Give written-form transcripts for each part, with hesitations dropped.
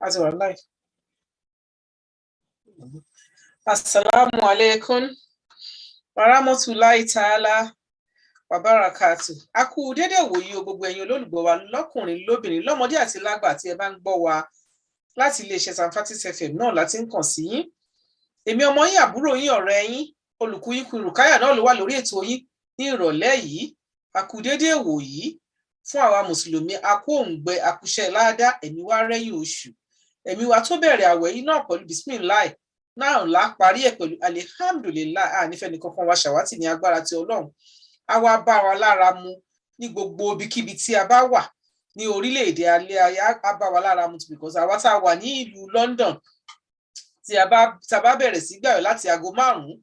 A ti wà live. Asalaamu alaikum warahmatulahi ta'ala wabarakatu. A kú dédé ìwòyí o, gbogbo ẹ̀yin olólùgbọ́ wa, lọ́kùnrin, lóbìnrin, lọ́mọdé àti lágbà tí ẹ bá ń gbọ́ wa láti iléeṣẹ́ Sanfatis FM náà láti ń kàn sí yín. Èmi ọmọ yín, àbúrò yín, ọ̀rẹ́ yín, olùkú yín, Rùkáyà náà ló wà lórí ètò yín ní ìrọ̀lẹ́ yìí. A kú dédé ìwòyí fún àwa mùsùlùmí, a kú òǹgbẹ, akúṣẹ́ láàdá, ẹ̀mí wa rẹ́yìn oṣù. Ẹ̀mí wa tó bẹ̀rẹ̀ àwẹ̀ yìí náà pẹ̀lú bismillah náà là parí ẹ̀ pẹ̀lú alihamdulilayi. Ànífẹ́ nìkankan wa ṣàwátì ní agbára ti Ọlọ́run. Á wá bá wa lára mu ní gbogbo ibikíbi tí a bá wà ní orílẹ̀-èdè alẹ́ ayé, á bá wa lára mu, because àwa tá a wà ní ìlú London, tí a bá bẹ̀rẹ̀ sí gbààwẹ̀ láti aago 5,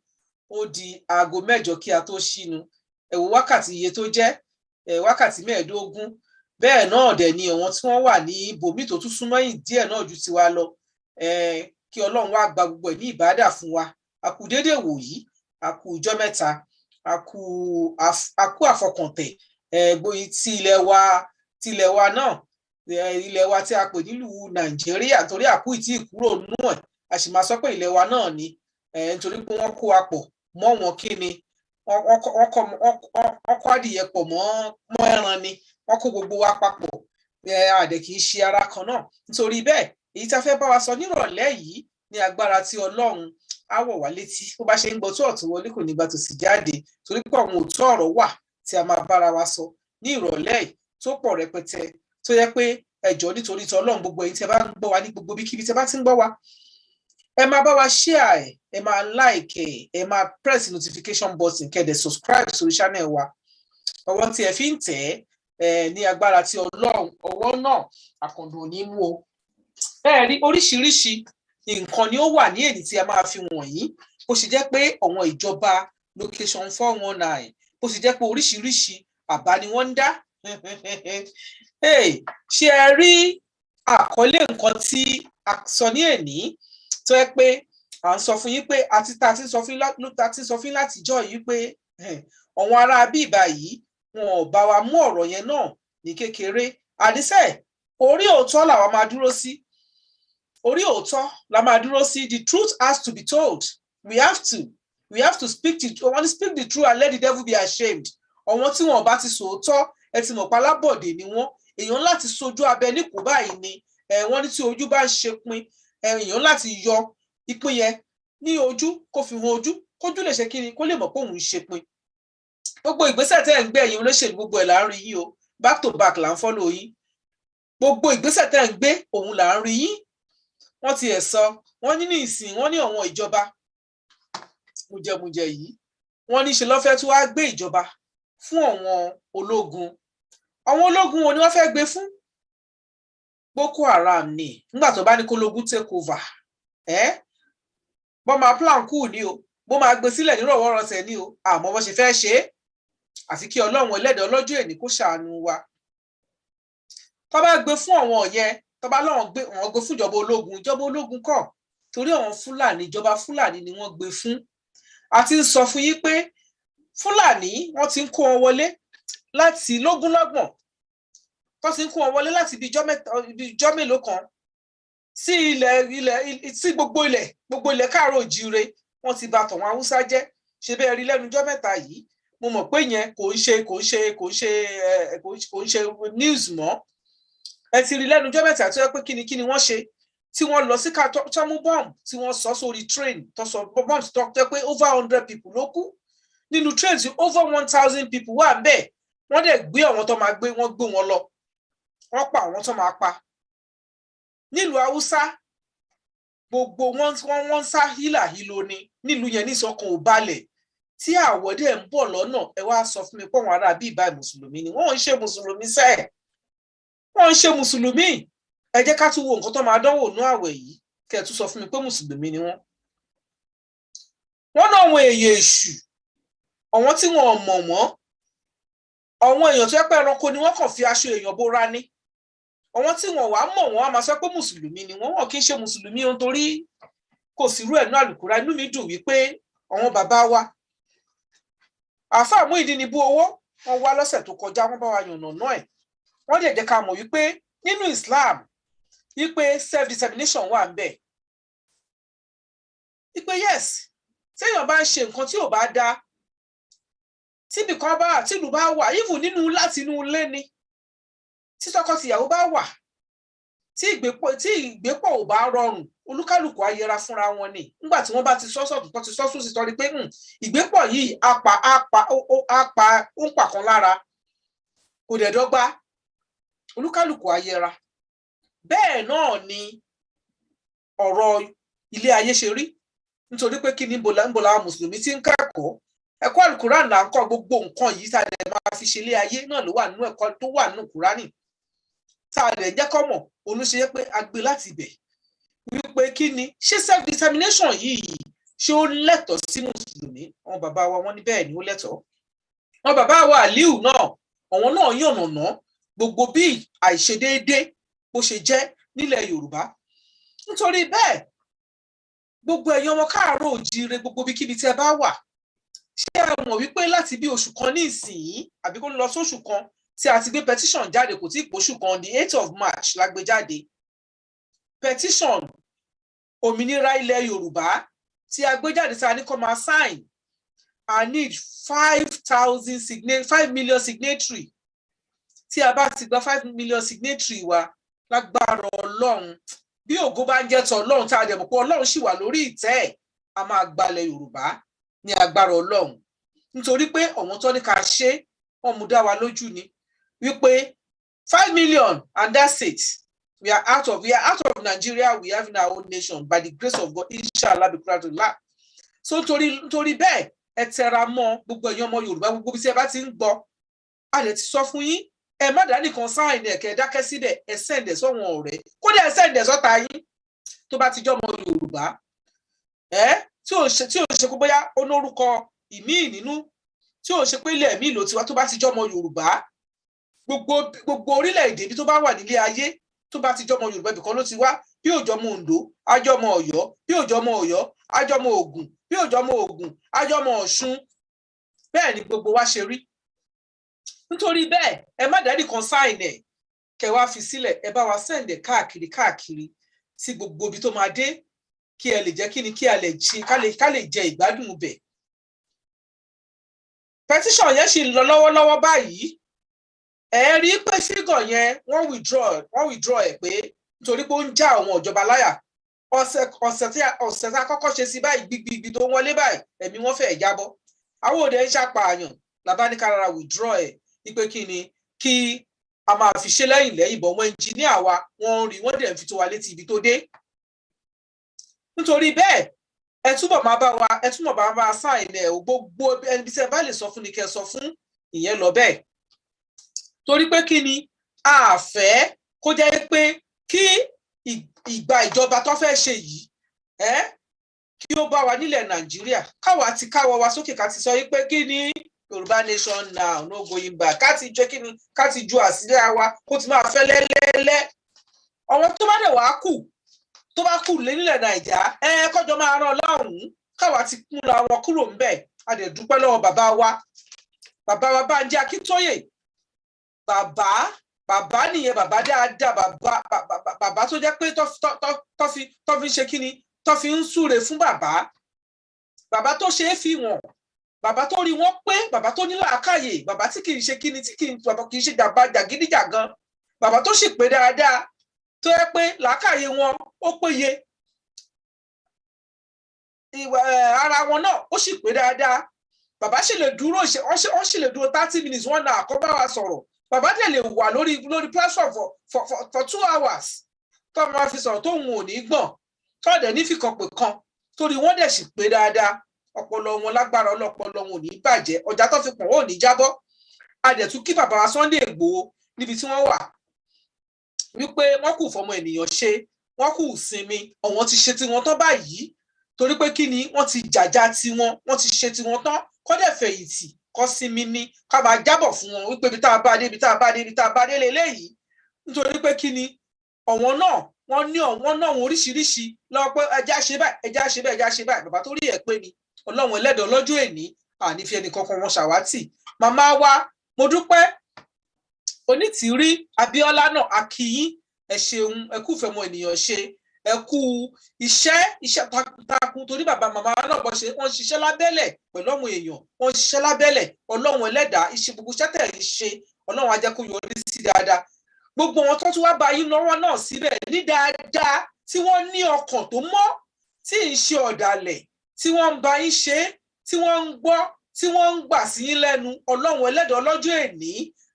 ó di aago 8 kí a tó ṣínu. Ẹ wo wákàtí iye tó jẹ́, wákàtí 15. Bẹ́ẹ̀ náà dẹ̀ ni àwọn tí wọ́n wà ní ibòmí tó tún súnmọ́ yìí díẹ̀ náà ju tiwa lọ. Kí Ọlọ́run wá gba gbogbo ẹ̀ ní ìbádà fún wa. A kú déédéé wòyí, a kú ọjọ́ mẹ́ta, a kú àfọkàntẹ̀ gbóyin ti ilẹ̀ wa náà, ilẹ̀ wa tí a pè nílùú Nàìjíríà, torí àkú ìtì ìkúrò nú ẹ̀, a sì máa sọ pé ilẹ̀ wa náà ni, nítorí pé wọ́n kó wa pọ̀ mọ́ wọn. Kí ni wọ́n kó adìyẹ pọ̀ mọ́ ẹran ni, wọ́n kó gbogbo wa papọ̀. Àdẹ̀ kì í ṣe ara kan náà. Nítorí bẹ́ẹ̀, èyí tá a fẹ́ bá wa sọ nírọ̀lẹ́ yìí, ní agbára tí Ọlọ́run, á wọ̀ wá létí. Bó bá ṣe ń gbọ́ tó ọ̀tún wọlé, kò ní gba tòsì jáde, torí pé àwọn òótọ́ ọ̀rọ̀ wà tí a máa bára wa sọ ní ìrọ̀lẹ́ yìí tó pọ̀ rẹpẹtẹ, tó yẹ pé ẹ jọ̀ọ́, nítorí tí Ọlọ́run, gbogbo ẹ̀yin tí ẹ bá ń gbọ́ wa ní gbogbo ibikíbi tí ẹ bá ti ń gbọ́ wa, ẹ máa bá wa share ẹ, ẹ máa like ẹ, ẹ máa press notification button, kẹ́ dẹ̀ subscribe sórí channel wa. Ọwọ́ tí ẹ fi ń tẹ̀ ẹ́, ní agbára tí Ọlọ́run, ọwọ́ náà àkàndùn ò ní mú o. Ẹ rí oríṣiríṣi nǹkan ni ó wà ní èyí tí a máa fi wọ̀nyí, bó ṣe jẹ́ pé àwọn ìjọba location 419, bó ṣe jẹ́ pé oríṣiríṣi àbá ni wọ́n ń dá. Ṣé ẹ rí àkọlé nǹkan tí a sọ ní èní, tó yẹ pé à ń sọ fún yín pé àti tá a ti ń sọ fún yín, tá a ti ń sọ fún yín látijọ́ yìí pé àwọn ará bíbá yìí, wọn ò bá wa mú ọ̀rọ̀ yẹn náà ní kékeré. Àníṣe orí òótọ́ làwa máa dúró sí, orí òótọ́ la máa dúró sí. The truth has to be told. We have to speak the, wọ́n ní, "Speak the truth and let the devil be ashamed." Àwọn tí wọn bá ti sòótọ́, ẹ ti mọ̀ pálábọ̀dé ni wọ́n. Èèyàn láti sojú abẹ ní kò báyìí ni. Wọ́n ní tí ojú bá ń ṣe pin, èèyàn láti yọ ìpín yẹn ní ojú, kó fi hàn ojú, kójú lè ṣe kí ni, kó lè mọ̀ pé òun ń ṣe pin. Gbogbo ìgbésẹ̀ tẹ́ ẹ̀ ń gbé, ẹ̀yin olóṣèlú, gbogbo ẹ̀ là ń rí yín o. Back to back là ń follow yín. Gbogbo ìgbésẹ̀ tẹ́ ẹ̀ ń gbé, òun là ń rí yín. Wọ́n ti ẹ̀ sọ, wọ́n ní ní ìsìn, wọ́n ní àwọn ìjọba mujẹmujẹ yìí, wọ́n ní ṣe lọ́fẹ́ tí wàá gbé ìjọba fún àwọn ológun. Àwọn ológun wo ni wọ́n fẹ́ gbé fún? Boko Haram ni. Nígbà tó bá ní kó lógun take over, ẹ bọ́ máa plan kù ní o, bó máa gbé sílẹ̀ nírọ̀wọ́rọsẹ̀ ní o, àmọ́ bó ṣe fẹ́ ṣe é, àfi kí Ọlọ́run ẹlẹ́dàá ọlọ́jọ́ èní kó ṣàánú wa. Tó bá gbé fún àwọn yẹn, tó bá lọ́wọ́n gbé, wọ́n gbé fún ìjọba ológun. Ìjọba ológun kọ́, torí àwọn Fúlàní, ìjọba Fúlàní ni wọ́n gbé fún. A ti ń sọ fún yín pé Fúlàní, wọ́n ti ń kó wọn wọlé láti lógúnlọ́gbọ̀n, tó ti ń kó wọn wọlé láti ibi ijọ́ mẹ́ta, ibi ijọ́ mélòó kan, sí ilẹ̀ sí gbogbo ilẹ̀ káàárọ̀ òjíire. Wọ́n ti bà tọ̀wọ́n Haúsá jẹ́. Ṣe bẹ́ẹ̀ rí lẹ́nu ijọ́ mẹ́ta yìí? Mo mọ̀ pé yẹn kò ń ṣe news mọ́. Ẹ ti rí lẹ́nu ijọ́ mẹ́ta tó yẹ pé kíni wọ́n ṣe tí wọ́n lọ sí ká tó mú bomb tí wọ́n sọ sórí train, tó sọ bomb tó tẹ́ pé over 100 people ló kú nínú train, tí over 1,000 people wà bẹ́ẹ̀. Wọ́n dẹ̀ gbé àwọn tó máa gbé, wọ́n gbé wọn lọ, wọ́n pa àwọn tó máa pa nílùú Haúsá. Gbogbo wọn ń sá hílàhílo ni nílùú yẹn, ní ìsọkàn ò balẹ̀. Tí àwọ̀ dẹ̀ ń bọ̀ lọ́nà, ẹ wá sọ fún mi pé àwọn ará bíi ìbá mùsùlùmí ni wọ́n. Ń ṣe mùsùlùmí sẹ́ẹ̀, wọ́n ń ṣe mùsùlùmí. Ẹ jẹ́ ká tún wo nǹkan tó máa dánwò nú àwẹ̀ yìí, kẹ́ ẹ tún sọ fún mi pé mùsùlùmí ni wọ́n. Wọ́n náà àwọn èèyàn èṣù, àwọn tí wọn ò mọ̀ wọ́n, àwọn èèyàn tó yẹ pé ẹranko ni wọ́n, kàn fi aṣọ èèyàn bóra ní. Àwọn tí wọn wàá mọ̀ wọ́n á máa sọ pé mùsùlùmí ni wọ́n. Wọ́n kì í ṣe mùsùlùmí ohun, torí kò sí irú ẹ̀ ní àlùkùrá. Inú mi dùn wípé àwọn bàbá wa, àáfàá Muyideen Ibú Owó, wọ́n wá lọ́sẹ̀ tó kọjá, wọ́n bá wa yànnà náà ẹ̀. Wọ́n dẹ̀ jẹ́ ká mọ̀ wípé nínú Islam, Wípé self determination wà ń bẹ̀, wípé yes, téèyàn bá ń ṣe nǹkan tí ò bá dá, tíbi kan bá tìlú bá wà, even nínú láti inú ilé ni, tí tọkọtìyàwó bá wà, tí ìgbépọ̀ ò bá rọrùn, olúkálùkù á yẹra fúnra wọn ni. Nígbà tí wọ́n bá ti sọ́ sọ̀tún, tó ti sọ́ sósì, tọ́ ni pé ìgbépọ̀ yìí apá apá apá ó ń pàkan lára, kò dẹ̀ dọ́gba, olúkálùkù á yẹra. Bẹ́ẹ̀ náà ni ọ̀rọ̀ ilé ayé ṣe rí. Nítorí pé kí ni? Níbo làwọn mùsùlùmí ti ń kẹ́kọ̀ọ́? Ẹ̀kọ́ alukuran là ń kọ́. Gbogbo nǹkan yìí tá a lè máa fi ṣe ilé ayé náà ló wà nínú ẹ̀kọ́ tó wà nínú Kúránì tá a lè jẹ́ kọ́ mọ̀. Olùṣe pé a gbé láti ibẹ̀ wípé kí ni, ṣé self determination yìí, ṣé ó lẹ́tọ̀ọ́ sí mùsùlùmí? Àwọn bàbá wa, wọ́n ní bẹ́ẹ̀ ni, ó lẹ́tọ̀ọ́. Àwọn bàbá wa Aliu náà, àwọn náà yànnàná gbogbo bí àìṣedéédé bó ṣe jẹ́ nílẹ̀ Yorùbá. Nítorí bẹ́ẹ̀, gbogbo ẹ̀yin ọmọ káàárọ̀ òjíire, gbogbo ibikíbi tí ẹ bá wà, ṣé ẹ mọ̀ wípé láti bí oṣù kan ní ìsìn, àbí kó lọ sóṣù kan tí a ti gbé petition jáde, kò tí ì póṣù kan, the 8th of March la gbé jáde, petition òmìnira ilẹ̀ Yorùbá tí a gbé jáde, tí a ní kó máa sign. I need 5,000 5 million signatory. Tí a bá ti gba 5 million signatory wa, lágbára Ọlọ́run, bí ògo bá ń jẹ́ tọ́ Ọlọ́run, tá a dẹ̀ mọ̀ pé Ọlọ́run ṣì wà lórí ìtẹ́ ẹ̀, a máa gbalẹ̀ Yorùbá ní agbára Ọlọ́run. Nítorí pé ọ̀wọ́n tó ní ká ṣe, wọ́n mú dá wa lójú ni wípé 5 million and that's it. We are out of Nigeria. We have our own nation by the grace of God, inshallah, bi qudratillah. So nítorí bẹ́ẹ̀, ẹ tẹra mọ́, gbogbo ẹ̀yin ọmọ Yorùbá, gbogbo bí tí ẹ bá ti ń gbọ́. A lè ti sọ fún yín, ẹ má dá nìkan sign ẹ̀ kẹ́ ẹ dákẹ́ síbẹ̀. Ẹ send ẹ̀ sọ́wọ́n ọ̀rẹ́, kódà ẹ send ẹ̀ sọ́ta yín tó bá ti jọ́ ọmọ Yorùbá ẹ, tí ò ṣe pé bóyá ó lórúkọ ìmíì nínú, tí ò ṣe pé ilẹ̀ míì ló ti wá, tó bá ti jọ́ ọmọ Yorùbá, gbogbo orílẹ̀-èdè ibi tó bá wà nílé ayé, tó bá ti jọ́ ọmọ Yorùbá, ibìkan ló ti wá. Bí òjò ọmọ Oǹdó, ájọ́ ọmọ Ọ̀yọ́. Bí òjò ọmọ Ọ̀yọ́, ájọ́ ọmọ Ògùn. Bí òjò ọmọ Ògùn, ájọ́ ọmọ Ọ̀ṣun. Bẹ́ẹ̀ ni gbogbo wa ṣe rí. Nítorí bẹ́ẹ̀, ẹ má dá nìkan sign ẹ̀ kẹ wá fi sílẹ̀. Ẹ bá wa send ẹ̀ káàkiri káàkiri sí gbogbo ibi tó máa dé, kí ẹ lè jẹ́ kí ni, kí a lè ṣe ká lè jẹ ìgbádùn bẹ̀. Petition yẹn ṣì ń lọ lọ́wọ́lọ́wọ́ báyìí. Ẹ rí pé figure yẹn, wọ́n withdraw ẹ̀ pé nítorí pé ó ń já àwọn ìjọba láyà. Ọ̀sẹ̀ tí a kọ́kọ́ ṣe sí báyìí, gbigbigbì tó wọlé báyìí, ẹ̀mí wọ́n fẹ́ẹ̀ jábọ́. Àwọn òde ń ṣàpààyàn làbá ní kárára withdraw ẹ̀, wípé kí ni, kí a máa fi ṣe lẹ́yìn lẹ́yìn bọ̀. Wọ́n engineer wa, wọ́n ń rí, wọ́n dẹ̀ ń fi tó wa létí ibi tó dé. Nítorí bẹ́ẹ̀, ẹ túbọ̀ máa bá wa, ẹ túbọ̀ máa bá wa sign ẹ̀ o. Gbogbo ẹni tí ẹ bá lè sọ fún ni kẹ́ ẹ sọ fún. Ìyẹn lọ bẹ́ẹ̀. Torí pé kí ni, a fẹ́ kó jẹ́ pé kí ìgbà ìjọba tó fẹ́ ṣe yìí ẹ́ kí ó bá wa nílẹ̀ Nàìjíríà, káwa ti káwọ́ wa sókè, ká ti sọ yí pé kí ni, Yorùbá nation now, no going back. Ká ti jẹ́ kí ni, ká ti ju àsíá wa, kó ti máa fẹ́ lẹ́lẹ́lẹ́. Àwọn tó bá dẹ̀ wá kù, tó bá kù lé nílẹ̀ Nàìjà, ẹ kọjọ máa rán lọ́hùn-ún, káwa ti kúnra wọn kúrò ńbẹ̀. A dẹ̀ dúpẹ́ lọ́wọ́ bàbá wa, bàbá wa Bánjí Akíntóyè. Bàbá, bàbá nìyẹn, bàbá dáadáa, bàbá, bàbá tó jẹ́ pé tó fi ń ṣe kíni, tó fi ń súre fún bàbá, bàbá tó ṣe é fi wọ̀n, bàbá tó rí wọn pé, bàbá tó ní làákàyè, bàbá tí kì í ṣe kíni, tí kì í, bàbá kì í ṣe jàmbá jàgídíjàgan, bàbá tó sì pé dáadáa, tó yẹ pé làákàyè wọn ó péye, ara wọn náà ó sì pé dáadáa. Bàbá sì lè dúró, wọ́n sì lè dúró 30 minutes, one hour kó bá wa sọ̀rọ̀. Bàbá dẹ̀ lè wà lórí platform for 2 hours tó máa fi sọ̀rọ̀, tóun ò ní gbọ̀n, tó dẹ̀ ní fìkànpè kan, torí wọ́n dẹ̀ sì pé dáadáa. Ọpọlọ wọn, lágbára ọlọpọlọ wọn ò ní bàjẹ́, ọjà tó fi pọ̀n ò ní jábọ́. A dẹ̀ tún kí bàbá wa Sunday Igboho níbi tí wọ́n wà, wípé wọ́n kù fọmọ ènìyàn ṣe, wọ́n kù sinmi. Ọ̀wọ́n ti ṣe tiwọn tán báyìí. Torí pé kí ni, wọ́n ti jàjà tiwọn, wọ́n ti ṣe tiwọn tán, kọ́dẹ̀ fẹ̀yìntì, kọ́ sinmi ní ká máa jábọ̀ fún wọn wípé ibi tá a bá dé, ibi tá a bá dé, ibi tá a bá dé lélẹ́yìí. Nítorí pé kí ni, ọ̀wọ́n náà, wọ́n ní ọ̀wọ́n náà, wọn oríṣiríṣi lọ́wọ́ pé ẹja ṣe báyìí, ẹja ṣe báyìí, ẹja ṣe báyìí. Bàbá tó rí ẹ̀ pé ni Ọlọ́run ẹlẹ́dọ̀ lọ́jọ́ èní, àní fi ẹnì kankan wọn ṣàwátì. Màmá wa, mo dúpẹ́ Onítìrí Abíọ́lá náà, akíyín. Ẹ ṣeun, ẹ kú fẹ́ mọ ènìyàn ṣe, ẹ kú iṣẹ́, iṣẹ́ takuntakun, torí bàbá màmá náà bọ́ ṣe wọ́n ṣiṣẹ́ lábẹ́lẹ̀ pẹ̀lú àwọn èèyàn, wọ́n ṣiṣẹ́ lábẹ́lẹ̀. Ọlọ́run ẹlẹ́dàá, iṣẹ́ gbogbo iṣẹ́ tẹ̀ ń ṣe, Ọlọ́run á jẹ́ kó yọrí sí dáadáa. Gbogbo wọn tó tún wá bá yín lọ́wọ́ náà síbẹ̀ ní dáadáa, tí wọ́n ní ọkàn tó mọ́, tí ń ṣe ọ̀dàlẹ̀, tí wọ́n ń bá yín ṣe, tí wọ́n ń gbọ́, tí wọ́n ń gbà sí yín lẹ́nu, Ọlọ́run ẹlẹ́dàá ọlọ́jọ́ èní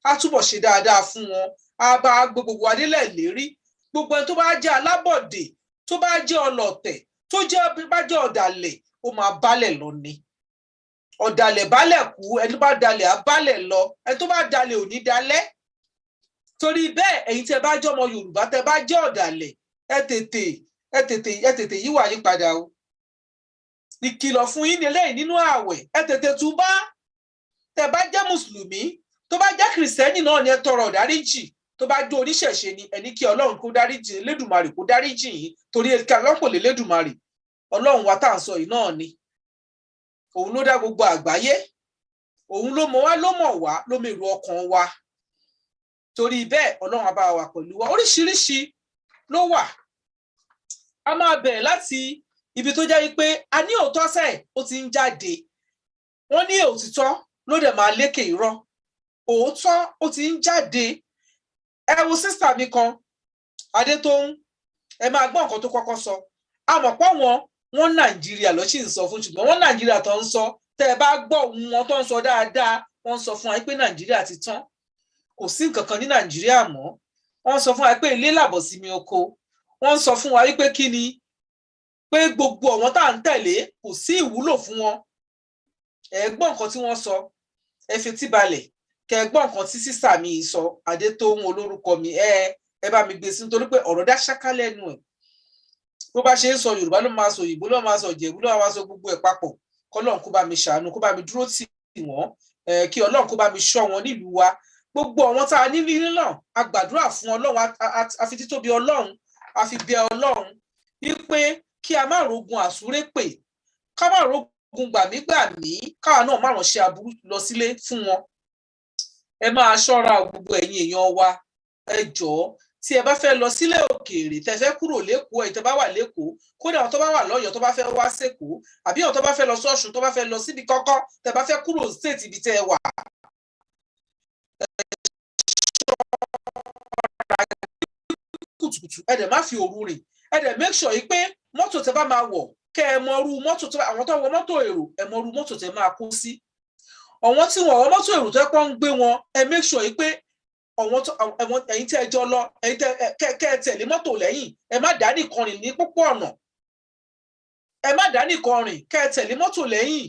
á túbọ̀ ṣe dáadáa fún wọn, á bá gbogbo wa délẹ̀ lérí. Gbogbo ẹni tó bá jẹ́ alábọ̀dé, tó bá jẹ́ ọlọ̀tẹ̀, tó jẹ́ bá jẹ́ ọ̀dàlẹ̀, ó máa bálẹ̀ lọ ni. Ọ̀dàlẹ̀ bálẹ̀ kú, ẹni bá dalẹ̀ á bálẹ̀ lọ, ẹni tó bá dalẹ̀ ò ní dalẹ̀. Torí bẹ́ẹ̀, ẹ̀yin tí ẹ bá jẹ́ ọmọ Yorùbá, tẹ́ bá jẹ́ ọ̀dàlẹ̀, ẹ tètè, ẹ tètè, ẹ tètè yíwà yín padà o. Ìkìlọ̀ fún yín ní eléyìí nínú ààwẹ̀, ẹ tètè túbá. Tẹ́ bá jẹ́ mùsùlùmí, tó bá jẹ́ kìrìsìtẹ́nì náà ni, ẹ tọrọ ìdáríjì. Tó bá jẹ́ oníṣẹ̀ṣe ni, ẹni kí Ọlọ́run kó dáríjì, Elédùmarè kó dáríjì yín, torí kí Ọlọ́run kò lè Elédùmarè, Ọlọ́run wa tá à ń sọ yìí náà ni. Òun ló dá gbogbo àgbáyé, òun ló mọ̀ wá, ló mọ̀ wá, ló mọ èrò ọkàn wa. Torí bẹ́ẹ̀, Ọlọ́run á bá wa pẹ̀lú wa. Oríṣiríṣi ló wà. A máa bẹ̀rẹ̀ láti ibi tó jẹ́ wípé a ní òótọ́ sẹ́ẹ̀, ó ti ń jáde. Wọ́n ní òtítọ́ ló dẹ̀ máa lékè irọ́. Òótọ́ ó ti ń jáde. Ẹ wo sister mi kan, Adétóhùn, ẹ máa gbọ́ nǹkan tó kọ́kọ́ sọ. A mọ̀ pé wọn Nàìjíríà ló sì ń sọ fún, ṣùgbọ́n wọn Nàìjíríà tó ń sọ, tẹ́ ẹ bá gbọ́ ohun wọn tó ń sọ dáadáa, wọ́n ń sọ fún wa pé Nàìjíríà ti tán, kò sí nǹkan kan ní Nàìjíríà mọ́. Wọ́n sọ fún wa pé ilé làbọ̀ sí mi oko. Wọ́n sọ fún wa wípé kí ni pé gbogbo àwọn tá à ń tẹ̀lé, kò sí ìwúlò fún wọn. Ẹ gbọ́ nǹkan tí wọ́n sọ, ẹ fetí balẹ̀ kẹ́ ẹ gbọ́ nǹkan tí sister mi sọ. Adétóhùn olórúkọ mi, ẹ bá mi gbé sí, nítorí pé ọ̀rọ̀ dá ṣáká lẹ́nu ẹ̀. Bó bá ṣe ń sọ Yorùbá ló máa sọ òyìnbó, ló máa sọ Ìjẹ̀bú, ló máa sọ gbogbo ẹ̀ papọ̀. Kọ́lọ́run kó bá mi ṣàánú, kó bá mi dúró tì wọ́n, kí Ọlọ́run kó bá mi ṣọ́ wọn nílùú wa. Gbogbo àwọn tá a ní nílé náà, a gbàdúrà fún Ọlọ́run, a fi títóbi Ọlọ́run, a fi bẹ Ọlọ́run wípé kí a má rogun àsúré pè, ká má rogun gbàmígbàmí, káwa náà má ránṣẹ́ aburú lọ sílé fún wọn. Ẹ máa ṣọ́ra, gbogbo ẹ̀yin èèyàn wa, ẹ jọ̀ọ́. Tí ẹ bá fẹ́ lọ sílẹ̀ òkèèrè, tẹ́ fẹ́ kúrò l'Ékòó, ẹ̀ tẹ́ bá wà l'Ékòó, kódà àwọn tó bá wà lọ́yọ̀ọ́ tó bá fẹ́ wá s'Ékòó, àbí àwọn tó bá fẹ́ lọ sọ́ṣun, tó bá fẹ́ lọ síbi kọ́kọ́, tẹ́ bá fẹ́ kúrò state ibi tẹ́ ẹ wà, ẹ ṣọ́ra kùtùkùtù, ẹ dẹ̀ má fi òru rìn. Ẹ dẹ̀ make sure yìí pé mọ́tò tẹ́ bá máa wọ̀, kẹ́ ẹ mọ irú mọ́tò tó àwọn tó wọ mọ́tò èrò, ẹ mọ irú mọ́tò tẹ́ máa kó sí. Àwọn tí wọ́n wọ mọ́tò èrò tó pọ́n ń gbé wọn, ẹ make sure yìí pé àwọn tó ẹ̀wọ̀n ẹ̀yin tẹ́ ẹ jọ lọ, ẹ̀yin tẹ́ kẹ́ ẹ tẹ̀lé mọ́tò lẹ́yìn. Ẹ má dá nìkan rìn ní pópó ọ̀nà, ẹ má dá nìkan rìn, kẹ́ ẹ tẹ̀lé mọ́tò lẹ́yìn.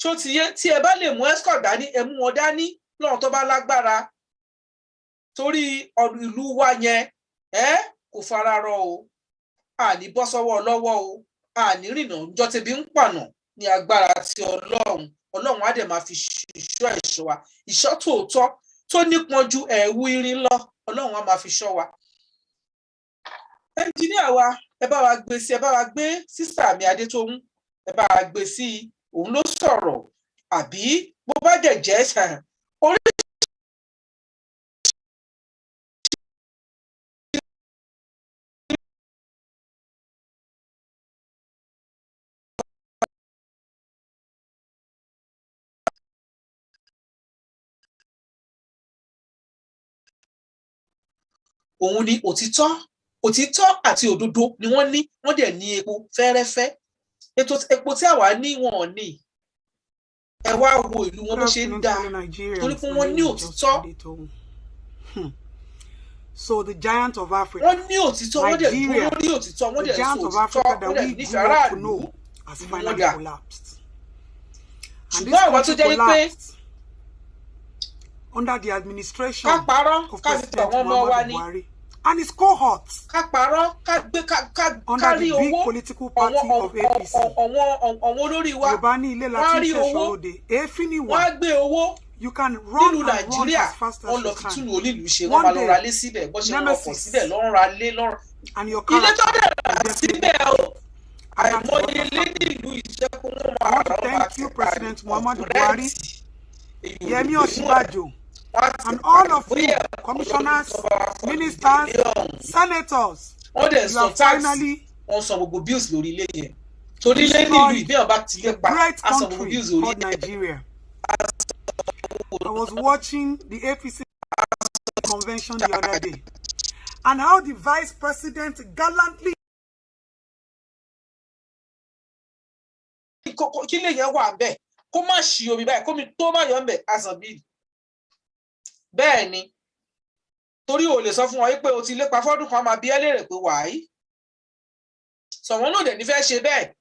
Tó ti yé? Tí ẹ bá lè mú escort dání, ẹ mú wọn dání lọ́run tó bá lágbára, torí ìlú wa yẹn ẹ kò fara rọ o. Àní bọ́ sọ́wọ́ lọ́wọ́ o, àní rìnà ńjọ́ tẹbi ń pànà ní agbára ti Ọlọ́run. Ọlọ́run á dẹ̀ máa fi ìṣọ́ ẹ̀ṣọ́ wa, ìṣọ́ tòótọ́ tó nípọn ju ẹ̀wù irin lọ, Ọlọ́run á máa fi ṣọ́ wa. Ẹnjíníà wa, ẹ bá wa gbé sí, ẹ bá wa gbé sister mi Adétóhùn, ẹ bá wa gbé sí. Òun ló sọ̀rọ̀, àbí bó bá dẹ̀ jẹ́ orí. Òun ni òtítọ́, òtítọ́ àti òdodo ni wọ́n ní. Wọ́n dẹ̀ ní epo fẹ́rẹ́fẹ́, ètò epo tí àwa ní, wọn ò ní. Ẹ wá wo ìlú wọn bó ṣe ń dáa, torí pé wọ́n ní òtítọ́. So the giant of Africa, Wọ́n ní òtítọ́, wọ́n dẹ̀ dúró lórí òtítọ́, wọ́n dẹ̀ sọ òtítọ́, wọ́n dẹ̀ nífẹ̀ẹ́ aráàlú. Ìlú wọn dà. Ṣùgbọ́n àwọn tó jẹ́ wípé Under the administration ká parọ́ of ká fi President tàwọn ọmọ wa Muhammadu ni Buhari and his cohorts ká parọ́, ká gbé ká under rí the big owó political party àwọn of APC. àwọn olórí wa, Yorùbá ní ilé wọ́n á láti ń rí ṣẹ̀ṣọ́ owó, lóde. Èéfín ni wọ́n wà. á gbé owó You can run nílùú and run Nàìjíríà, as fast as wọ́n lọ you fi can. túnú onílùú ṣe, wọ́n One máa lọ day, ra lé síbẹ̀, bó ṣe ń rọkọ̀ Nemesis síbẹ̀ lọ́ ń ra lé lọ́rùn and your ilé tó character dẹ̀ rà will definitely síbẹ̀ o. And that's what Àìmọye has ilé happened. nílùú ìṣẹ́kù, wọn I máa want rà, to wọ́n máa thank you, tẹ̀ President Muhammadu rent. Buhari, Èyí ò lè Yemi gbé mú ẹ̀. Osinbajo, And all of you, commissioners, ministers, senators, wọ́n dẹ̀ you san have tax, finally wọ́n san gbogbo bills lórí ilé yẹn, torí ilé nílùú ìbí ọba ti lé pa great á san gbogbo country bills lórí called ẹ̀. Nigeria. I was watching the APC convention the other day, and how the vice president gallantly Kí lè yẹn wà bẹ́ẹ̀, kó má ṣí omi báyìí, kómi tó má yọ ń bẹ̀, á san bill. Bẹ́ẹ̀ ni, torí o lè sọ fún wọn pé o ti lépa fọ́dún kan, máa bi ẹ́ léèrè pé wàá sọ̀wọ́n náà dẹ̀ ní fẹ́ ṣe bẹ́ẹ̀.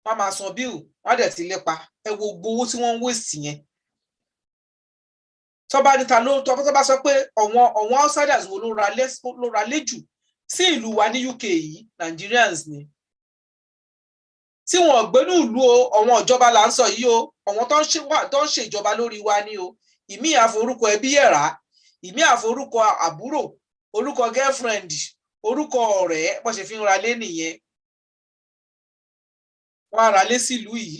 Wọ́n máa san bill, wọ́n á dẹ̀ ti lépa. Ẹ wo gbogbo owó tí wọ́n ń waste yẹn. Tọ́ba níta ló tọ́ bá sọ pé ọ̀wọ́n outsiders wo ló ra lé jù sí ìlú wa ní UK yìí, Nigerians ni tí wọn ò gbénú ìlú o. Ọ̀wọ́n ìjọba là ń sọ yìí o, ọ̀wọ́n tó ń ṣe wà tó ń ṣe ìjọba lórí wa ní o. Ìmí àforúkọ ẹbí ẹ̀rá, ìmí àforúkọ àbúrò, orúkọ girlfriend, orúkọ ọ̀rẹ́. Bó ṣe fi ń ra lé nìyẹn. Wọ́n á ra lé sílùú yìí,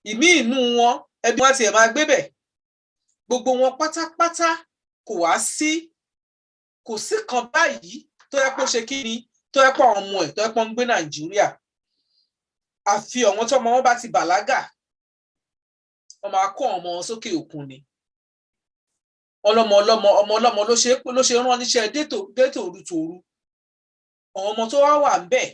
ìmí inú wọn, ẹbí wọn tiẹ̀ máa gbé bẹ̀, gbogbo wọn pátápátá. Kò wá sí, kò sí kan báyìí tó yẹ kó ṣe kí ni, tó yẹ kó àwọn ọmọ ẹ̀ tó yẹ kó ń gbé Nàìjíríà, àfi àwọn tọ́mọ wọn bá ti bàlágà, wọ́n máa kó àwọn ọmọ wọn sókè òkun ni. Ọlọ́mọ ọlọ́mọ, ọmọ ọlọ́mọ ló ṣe rán níṣẹ́ dé tòru tòru. Àwọn ọmọ tó wá wà ń bẹ̀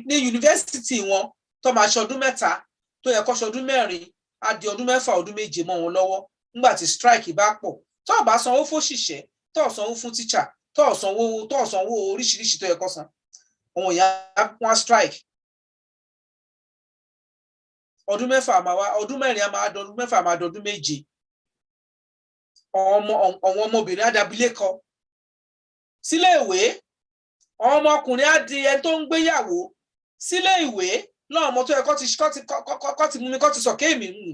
ní yunifásitì wọn tó máa ṣọdún 3 tó yẹ kó ṣọdún 4, á di ọdún 6, ọdún 7 mọ́ wọn lọ́wọ́ nígbà tí strike bá pọ̀. Tó o bá sanwó fóṣìṣẹ́, tó o sanwó fún tíṣà, tó o sanwó oríṣiríṣi tó yẹ kó san, àwọn èèyàn wọn strike. Ọdún 6 máa wá, ọdún 4 á máa dọdún 6, máa dọdún 7. Àwọn ọmọbìnrin á dabilékọ sílé ìwé, àwọn ọmọkùnrin á di ẹni tó ń gbéyàwó sílé ìwé lọ́wọ́. Ọmọ tó yẹ kó ti mú mi, kó ti sọ̀kẹ́ èmi nù,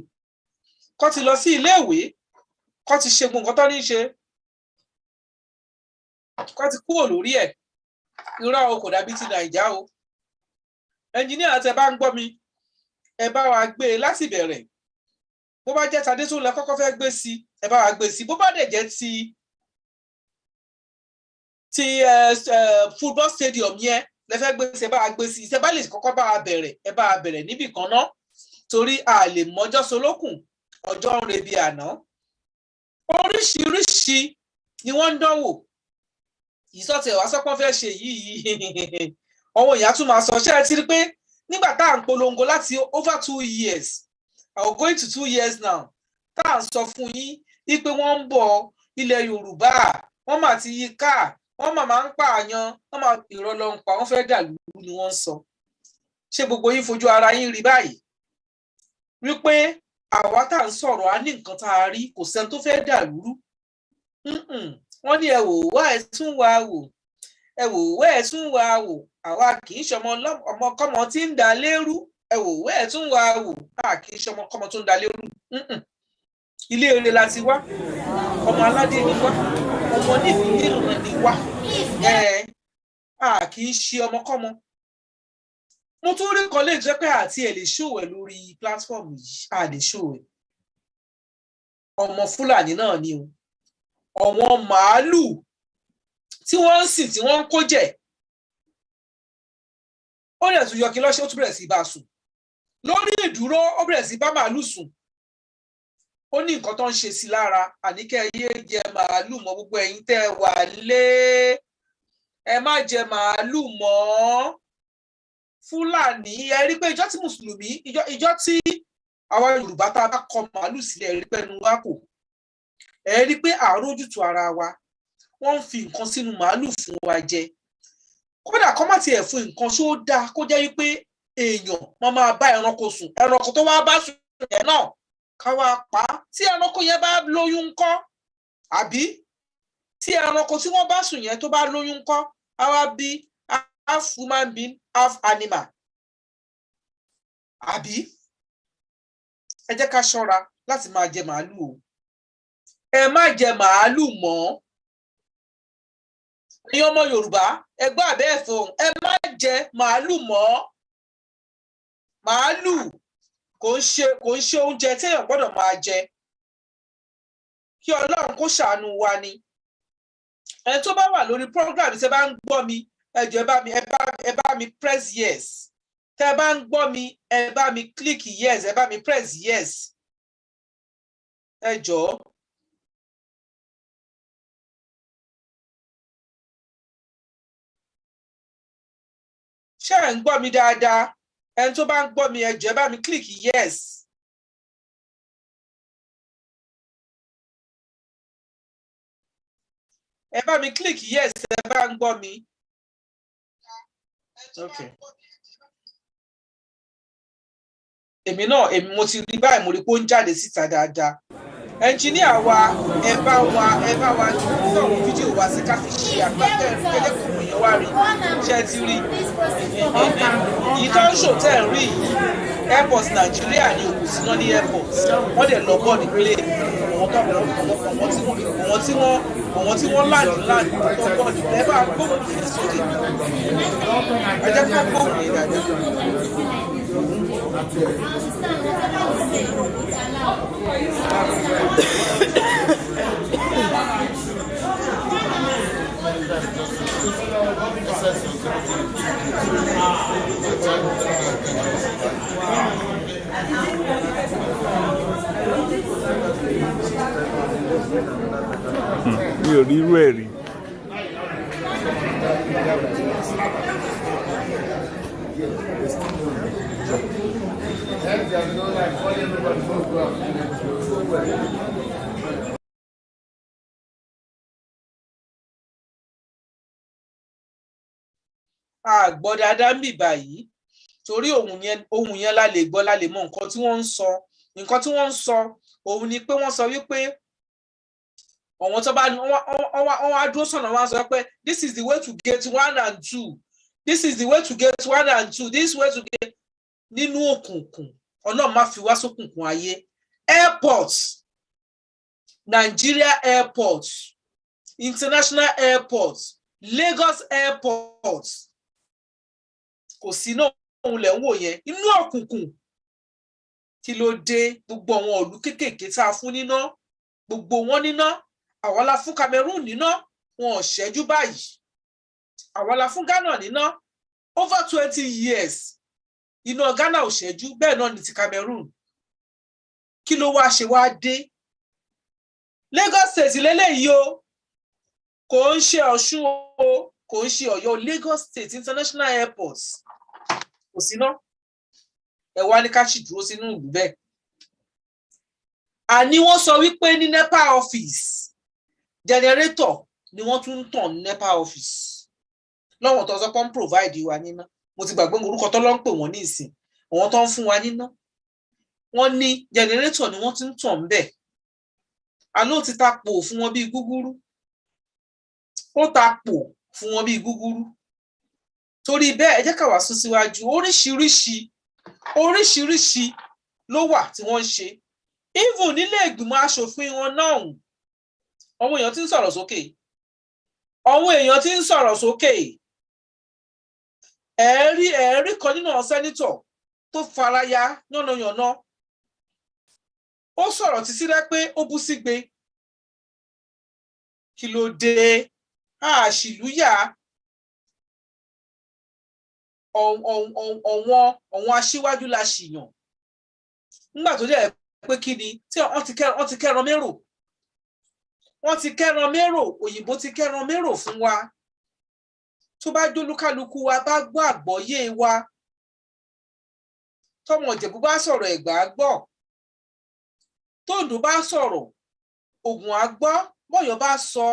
kó ti lọ sí ilé ìwé, kó ti ṣe gbogbo nǹkan tó ní í ṣe, kó ti kúrò lórí ẹ̀. Irọ́ o, kò dàbí ti Nàìjà o. Ẹnjìníà, tẹ bá ń gbọ́ mi, ẹ bá wa gbé e láti bẹ̀rẹ̀. Bó bá jẹ́ tadé tó lẹ kọ́kọ́ fẹ́ gbé sí, ẹ bá wa gbé sí. Bó bá dẹ̀ jẹ́ ti football stadium yẹn lẹ fẹ́ gbé sí, ẹ bá wa gbé sí. Ṣe bá lè kọ́kọ́ bá wa bẹ̀rẹ̀, ẹ bá wa bẹ̀rẹ̀ níbì kan ná, torí a lè mọjọ́ solókùn, ọjọ́ ń rebi àná. Oríṣiríṣi ni wọ́n ń dánwò. Ìsọ̀tẹ̀ wá sọ́pọ́n fẹ́ ṣe yìí, àwọn èèyàn tún máa sọ. Ṣé ẹ ti rí pé nígbà tá à ń polongo láti over 2 years, I will going to 2 years now, tá à ń sọ fún yín wípé wọ́n ń bọ̀ ilẹ̀ Yorùbá, wọ́n mà ti yí ká, wọ́n mà máa ń pààyàn, wọ́n máa irọ́ ló ń pa, wọ́n fẹ́ dàlú ni wọ́n ń sọ. Ṣé gbogbo yín fojú ara yín rí báyìí wípé àwa tá à ń sọ̀rọ̀, á ní nǹkan tá a rí? Kò sẹ́ni tó fẹ́ dàlúrú. Wọ́n ní ẹ wò wá, ẹ tún wá wò, ẹ wò wá, ẹ tún wá wò, àwa kì í ṣọmọ ọmọkọ́mọ tí ń da lérú. Ẹ wò wá, ẹ tún wá wò, a kì í ṣọmọ kọ́mọ tó ń da lérú. Ilé eré la ti wá, ọmọ aládé ni wá, ọmọ níran ni wá, ẹ a kì í ṣe ọmọkọ́mọ. Mo tún rí kan lè jẹ́ pé àti ẹ̀ lè ṣòwò ẹ̀ lórí platform yìí, a lè ṣòwò ẹ̀. Ọmọ Fúlàní náà ni o. Ọ̀wọ́n màálù tí wọ́n ń sìn, tí wọ́n ń kó jẹ, ó lè tún yọ kí lọ́ṣẹ́, ó tún bẹ̀rẹ̀ sí bá a sùn lórí ìdúró, ó bẹ̀rẹ̀ sí bá màálù sùn. Ó ní nǹkan tó ń ṣe sí lára. Àníkẹ́ yé jẹ màálù mọ́. Gbogbo ẹ̀yin tẹ́ ẹ wà lé, ẹ má jẹ màálù mọ́. Fúlàní, ẹ rí pé ìjọ tí mùsùlùmí, ìjọ tí àwa Yorùbá tá a bá kọ màálù sílẹ̀, ẹ rí pé ẹnu wa kò, ẹ rí pé àárò ojútùú ara wa. Wọ́n ń fi nǹkan sínú màálù fún wa jẹ. Kódà kọ́ má tiẹ̀ fún nǹkan, ṣó dáa kó jẹ́ wípé èèyàn wọ́n máa bá ẹranko sùn, ẹranko tó wá bá sùn yẹn náà ká wá pa á? Tí ẹranko yẹn bá lóyún ńkọ́? Àbí tí ẹranko tí wọ́n bá sùn yẹn tó bá lóyún ńkọ́? Á wá bí half human being, half animal, àbí? Ẹ jẹ́ ká ṣọ́ra láti máa jẹ màálù o. Ẹ má jẹ màálù mọ́. Ẹ̀yin ọmọ Yorùbá, ẹ gbọ́ àbẹ́ ẹ̀fọ́, ẹ má jẹ màálù mọ́. Màálù kò ń ṣe oúnjẹ téèyàn gbọ́dọ̀ máa jẹ. Kí Ọlọ́run kó ṣàánú wa ni. Ẹni tó bá wà lórí program, tẹ́ bá ń gbọ́ mi, ẹ jọ̀ọ́, ẹ bá mi press yes. Tẹ́ bá ń gbọ́ mi, ẹ bá mi click yes, ẹ bá mi press yes, ẹ jọ̀ọ́. Ṣé ẹ̀ ń gbọ́ mi dáadáa? Ẹni tó bá ń gbọ́ mi, ẹ jọ̀ọ́, ẹ bá mi click yes. Ẹ bá mi click yes, ẹ bá ń gbọ́ mi. Okay. Èmi náà, èmi mo ti rí báyìí, mo rí pé ó ń jáde síta dáadáa. Ẹnjìníà wa, ẹ bá wa gbé àwọn fídíò wa sí ká fi ṣe àgbàkẹ́rin kẹ́kẹ́ kò wọ̀nyẹn wá rí. Ṣé ẹ ti rí èyí tó ń ṣò tẹ́ ẹ̀ ń rí yìí? Airport Nàìjíríà ní òkú síná ní airport. Wọ́n dẹ̀ lọ board plane. Àwọn tó àwọn tí wọ́n land tó board. Ẹ bá gbóhùn yẹn sókè, ẹ jẹ́ kó gbóhùn yẹn dáadáa. Understand whatever you say, it's allowed. Mi ò rí irú ẹ̀ rí. A gbọ́ dáadáa ń bì báyìí torí ohun yẹn la lè gbọ́, la lè mọ nǹkan tí wọ́n ń sọ. Nǹkan tí wọ́n ń sọ òun ni pé wọ́n sọ wípé àwọn tó bá wọ́n wá dúró sọ̀nà, wọ́n á sọ pé, "This is the way to gate one and two. This is the way to gate one and two. This way to gate," nínú òkùnkùn. Ọlọ́run má fi wá sókùnkùn ayé. Airport, Nigeria airport, international airport, Lagos airport, kò sí náà. Òun lẹ̀ ń wò yẹn inú òkùnkùn. Kí ló dé? Gbogbo àwọn ìlú kéékèèké tá a fún níná, gbogbo wọn níná. Àwa la fún Cameroon níná, wọn ò ṣẹ́jú báyìí. Àwa la fún Ghana níná, over 20 years iná Ghana ò ṣẹ́jú. Bẹ́ẹ̀ náà ní ti Cameroon. Kí ló wá ṣe wá dé? Lagos State lélẹ́yìí o, kò ń ṣe Ọ̀ṣun o, kò ń ṣe Ọ̀yọ́. Lagos State International Airport, kò síná. Ẹ wá ní ká sì dúró sínú ìlú bẹ́ẹ̀. Àní wọ́n sọ wípé ní NEPA office, generator ni wọ́n tún ń tàn ní NEPA office lọ́wọ́n tó sọ pé ń provide wa níná. Mo ti gbàgbé orúkọ tó lọ́ ń pè wọ́n ní ìsìn, àwọn tó ń fún wa níná. Wọ́n ní generator ni wọ́n ti ń tàn ń bẹ̀. Àló ti ta pò fún wọn bíi gúgúrú, ó ta pò fún wọn bíi gúgúrú. Torí bẹ́ẹ̀, ẹ jẹ́ ká wá sún síwájú. Oríṣiríṣi oríṣiríṣi ló wà tí wọ́n ń ṣe. Even nílé ìgbìmọ̀ aṣòfin wọn náà, àwọn èèyàn ti ń sọ̀rọ̀ sókè, àwọn èèyàn ti ń sọ̀rọ̀ sókè. Ẹ̀ẹ́rí kan nínú àwọn senator tó faraya yánnayànna, ó sọ̀rọ̀ títí rẹ pé ó bú sígbe. Kí ló dé? Àṣìlúyà ọ̀wọ́n aṣíwájú la ṣìyàn nígbà tó dẹ̀ pé kí ni tí wọ́n ti kẹ́ran mérò, wọ́n ti kẹ́ran mérò, òyìnbó ti kẹ́ran mérò fún wa. Tó bá jólúkálukú wa bá gbọ́ àgbọ́yé wa, tọmọ Ìjẹ̀bú bá sọ̀rọ̀, Ẹ̀gbá gbọ́; tóńdó bá sọ̀rọ̀, Ògùn á gbọ́; bọ́yọ̀ bá sọ,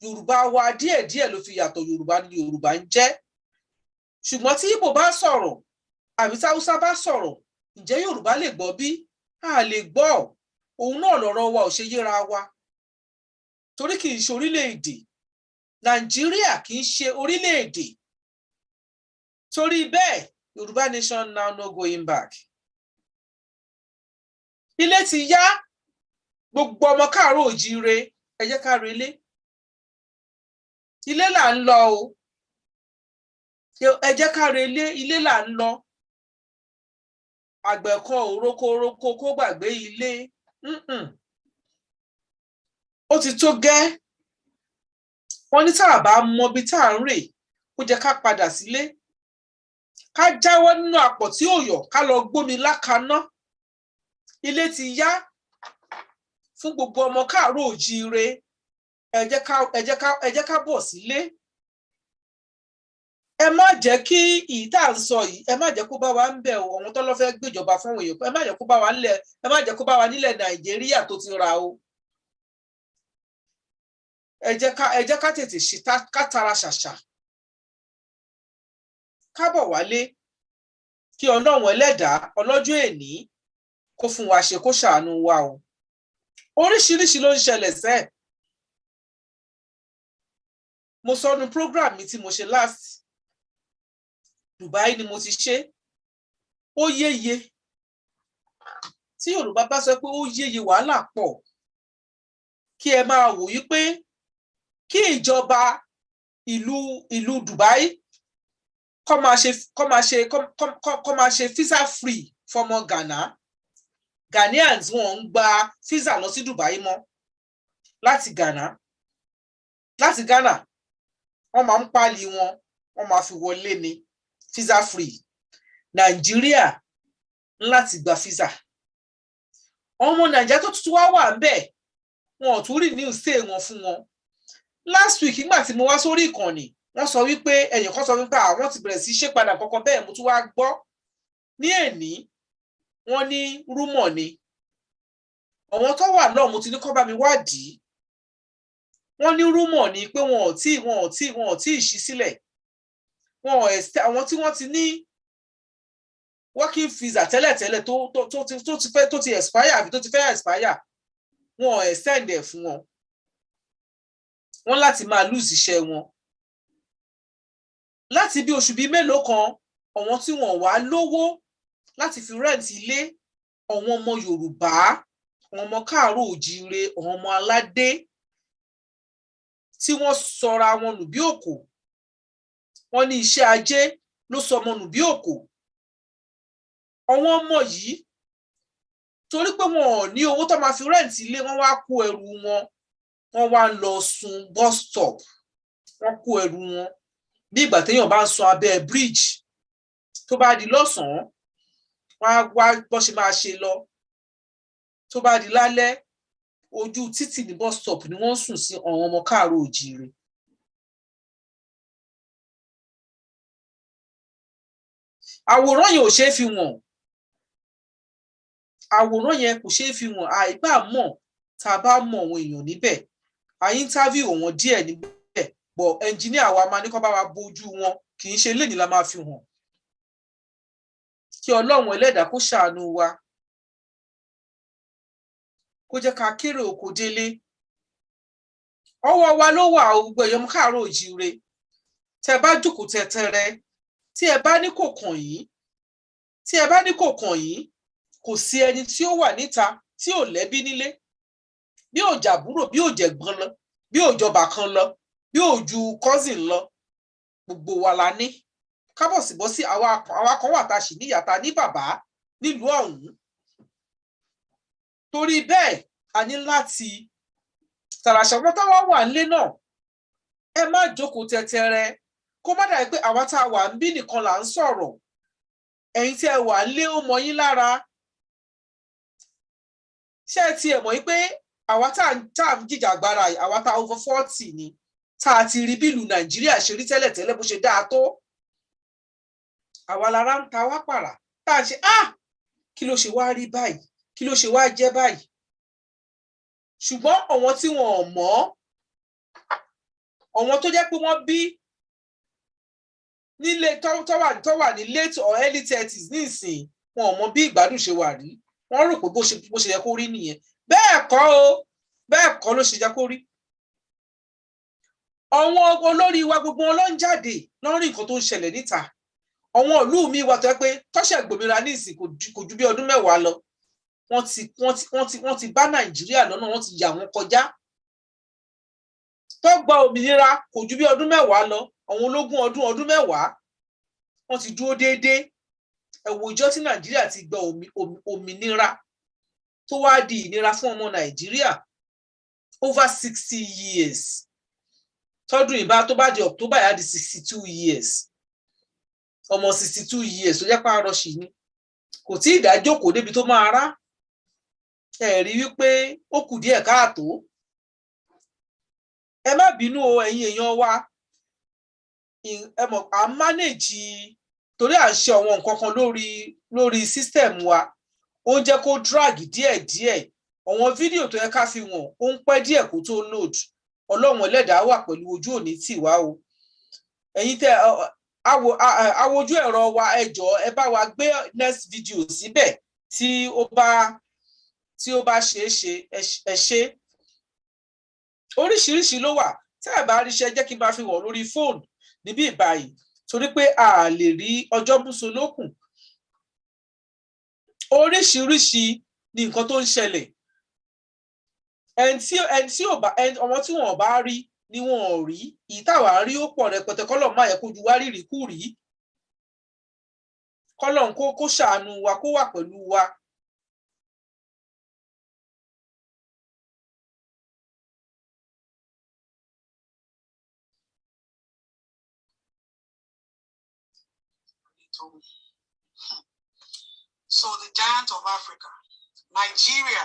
Yorùbá wa díẹ̀díẹ̀ ló fi yàtọ̀. Yorùbá ni Yorùbá ń jẹ́. Ṣùgbọ́n tí Ìgbò bá sọ̀rọ̀ àbí tí Haúsá bá sọ̀rọ̀, ǹjẹ́ Yorùbá lè gbọ́ bí? A lè gbọ́. Òun náà lọ̀rọ̀ wa ò ṣe yéra wa, torí kì í ṣe orílẹ̀-èdè. Nàìjíríà kì í ṣe orílẹ̀-èdè. Torí bẹ́ẹ̀, Yorùbá nation now, no going back. Ilé ti yá. Gbogbo ọmọ káàárọ̀ òjíire, ẹ jẹ́ ká relé. Ilé là ń lọ o. Ẹ jẹ́ ká relé, ilé là ń lọ. Àgbẹ̀ kan ò roko roko kó gbàgbé ilé. Ó ti tó gẹ́. Wọ́n ní tá a bá mọ ibi tá à ń rè, ó jẹ́ ká padà sílé, ká jáwọ́ nínú àpọ̀ tí ò yọ̀, ká lọ gbómi lákaná. Ilé ti yá fún gbogbo ọmọ káàárọ̀ òjíire. Ẹ jẹ́ ká bọ̀ sílé. Ẹ má jẹ́ kí ìyí tá à ń sọ yìí, ẹ má jẹ́ kó bá wa ń bẹ̀ o. Àwọn tó lọ́ fẹ́ gbéjọba fún àwọn èèyàn, ẹ má jẹ́ kó bá wa nílẹ̀, ẹ má jẹ́ kó bá wa nílẹ̀ Nàìjíríà tó ti ra o. Ẹ jẹ́ ká tètè ṣe, ká tara ṣàṣà, ká bọ̀ wálé, kí Ọlọ́run ẹlẹ́dàá ọlọ́jọ́ èní kó fún wa ṣe, kó ṣàánú wa o. Oríṣiríṣi ló ń ṣẹlẹ̀ sẹ́ẹ̀. Mo sọnu program mi tí mo ṣe last, Dubai ni mo ti ṣe. Ó yéye tí Yorùbá bá sọ pé ó yéye, wàhálà pọ̀. Kí ẹ máa wò yí pé kí ìjọba ìlú Dubai kó máa ṣe visa free fọmọ Ghana. Ghanaians, wọn ń gba visa lọ sí Dubai mọ́ láti Ghana. Láti Ghana, wọ́n máa ń pálí wọn, wọ́n máa fi wọlé ní visa free. Nàìjíríà ń láti gba visa. Ọmọ Nàìjíríà tó tuntun wá wà ń bẹ̀, wọn ò tún renew stay wọn fún wọn. Last week, nígbà tí mo wá sórí ìkànnì, wọ́n sọ wípé ẹ̀yìn kan sọ wípé àwọn ti bẹ̀rẹ̀ sí ṣe padà kọ́kọ́. Bẹ́ẹ̀ mo tún wá gbọ́ ní èní, wọ́n ní rumour ni. Àwọn tó wà náà, mo ti ní kó bá mi wádìí. Wọ́n ní rumour ni pé wọn ò tí ì ṣí sílẹ̀. Wọn ò extend àwọn tí wọ́n ti ní working visa tẹ́lẹ̀tẹ́lẹ̀ tó ti fẹ́ tó ti expire àbí tó ti fẹ́ expire, wọn ò extend ẹ̀ fún wọn. Wọ́n láti máa lose iṣẹ́ wọn láti bí oṣù bíi mélòó kan. Àwọn tí wọn wá lówó láti fi rent ilé, àwọn ọmọ Yorùbá, àwọn ọmọ káàárọ̀ òjíire, àwọn ọmọ aládé tí wọ́n sọra wọn nù bí òkò, wọ́n ní iṣẹ́ ajé ló sọ ọmọ nù bí òkò. Àwọn ọmọ yìí, torí pé wọn ò ní owó tó máa fi rent ilé, wọ́n wá kó ẹrù wọn, wọ́n wá lọ sùn bus stop. Wọ́n kó ẹrù wọn bí ìgbà téèyàn bá ń sun abẹ́ bridge. Tó bá di lọ́sàn-án, wọ́n á wá bó ṣe máa ṣe lọ. Tó bá di lálẹ́, ojú títì ní bus stop ni wọ́n ń sùn sí. Àwọn ọmọ káàárọ̀ òjíire. Àwòrán yẹn ò ṣeé fi wọ̀n, àwòrán yẹn kò ṣeé fi wọ̀n. Àìbá mọ̀ tá a bá mọ̀ àwọn èèyàn níbẹ̀, à interview wọn díẹ̀ níbẹ̀, but engineer wa máa ní kó bá wa bójú wọn. Kì í ṣe lénìí la máa fi hàn. Kí Ọlọ́run ẹlẹ́dàá kó ṣàánú wa, kó jẹ́ ká kéré oko délé. Ọwọ́ wa ló wà o. Gbogbo èèyàn káàárọ̀ òjíire, tẹ́ bá jókòó tẹ́tẹ́rẹ́, tí ẹ bá ní kò kàn yín, tí ẹ bá ní kò kàn yín, kò sí ẹni tí ó wà níta tí ò lẹ́bí nílé, bí ò jàbúrò, bí ò jẹ̀gbọ́n lọ, bí ò jọba kan lọ, bí ò ju cousin lọ, gbogbo wa la ní kábọ̀sibọ́sí. Àwa kan wà tá a sì níyà, tá a ní bàbá nílùú ọ̀hún. Torí bẹ́ẹ̀, a ní láti tàràṣà wọn táwa wà nílé náà. Ẹ má jókòó tẹtẹrẹ, kó má dàbí pé àwa tá a wà ń bí nìkan là ń sọ̀rọ̀. Ẹ̀yin tí ẹ wà nílé, ó mọ yín lára. Ṣé ẹ tiẹ̀ mọ̀ pé àwa tá à ń jìjàgbara yìí, àwa tá a over 40 ni, tá a ti rí bí ìlú Nàìjíríà ṣe rí tẹ́lẹ̀tẹ́lẹ̀, bó ṣe dáa tó, àwa lára ń ta wá pàrà tá a ṣe, ah, kí ló ṣe wá rí báyìí? Kí ló ṣe wá jẹ́ báyìí? Ṣùgbọ́n àwọn tí wọn ò mọ̀, àwọn tó jẹ́ pé wọ́n bí nílé tó wà ní late or early 30s nísìn, wọn ò mọ bí ìgbádùn ṣe wà rí. Wọ́n rò pé bó ṣe yẹ kó rí nìyẹn. Bẹ́ẹ̀ kọ́ o, bẹ́ẹ̀ kọ́ ló ṣe jẹ́ kó rí. Àwọn olórí wa, gbogbo wọn ló ń jáde lórí nǹkan tó ń ṣẹlẹ̀ níta. Àwọn ìlú mi wà tó yẹ pé tọ́ṣẹ̀ gbòmìnira ní ìsìn, kò ju bí ọdún 10 lọ, wọ́n ti bá Nàìjíríà lọ́nà, wọ́n ti yà wọ́n kọjá. Tó gba òmìnira kò ju bí ọdún 10 lọ, àwọn ológun ọdún 10, wọ́n ti dúró déédéé. Ẹ wo ìjọ́ tí Nàìjíríà ti gba òmìnira tó wá di ìnira fún ọmọ Nàìjíríà, over 60 years. Tọdún ìbá tó bá di October, yá di 62 years. Ọmọ 62 years tó jẹ́ pààrọ̀ sí ni, kò tí ì dájókòó débi tó máa rá. Ẹ rí wípé ó kù díẹ̀ káàtó. Ẹ má bínú o, ẹ̀yin èèyàn wa. Ẹ mọ̀ à ń manage torí à ń ṣe àwọn nǹkan kan lórí system wa. Ó ń jẹ́ kó drag díẹ̀díẹ̀. Àwọn fídíò tó yẹ ká fi wọ̀n, ó ń pẹ́ díẹ̀ kó tó load. Ọlọ́run ẹlẹ́dàá wà pẹ̀lú, ojú òní tì wá o. Ẹ̀yin tẹ́ awojú ẹ̀rọ wa, ẹ jọ̀ọ́, ẹ bá wa gbé next video síbẹ̀ tí ó bá ṣeé ṣe. Ẹ ṣe. Oríṣiríṣi ló wà. Tí ẹ bá ríṣẹ́, jẹ́ kí n bá fi wọ̀n lórí fóònù níbí ìbáyìí, torí pé a lè rí ọjọ́ búso lókùn. Oríṣiríṣi ni nǹkan tó ń ṣẹlẹ̀. Ẹni tí ò bá ẹni ọmọ tí wọn ò bá rí ni wọn ò rí. Ìyí táwa rí ó pọ̀ rẹpẹtẹ. Kọ́lọ̀ má yẹ kójú wá rírì kú rí. Kọ́lọ̀ kó ṣàánú wa, kó wà pẹ̀lú wa. So the giant of Africa, Nigeria,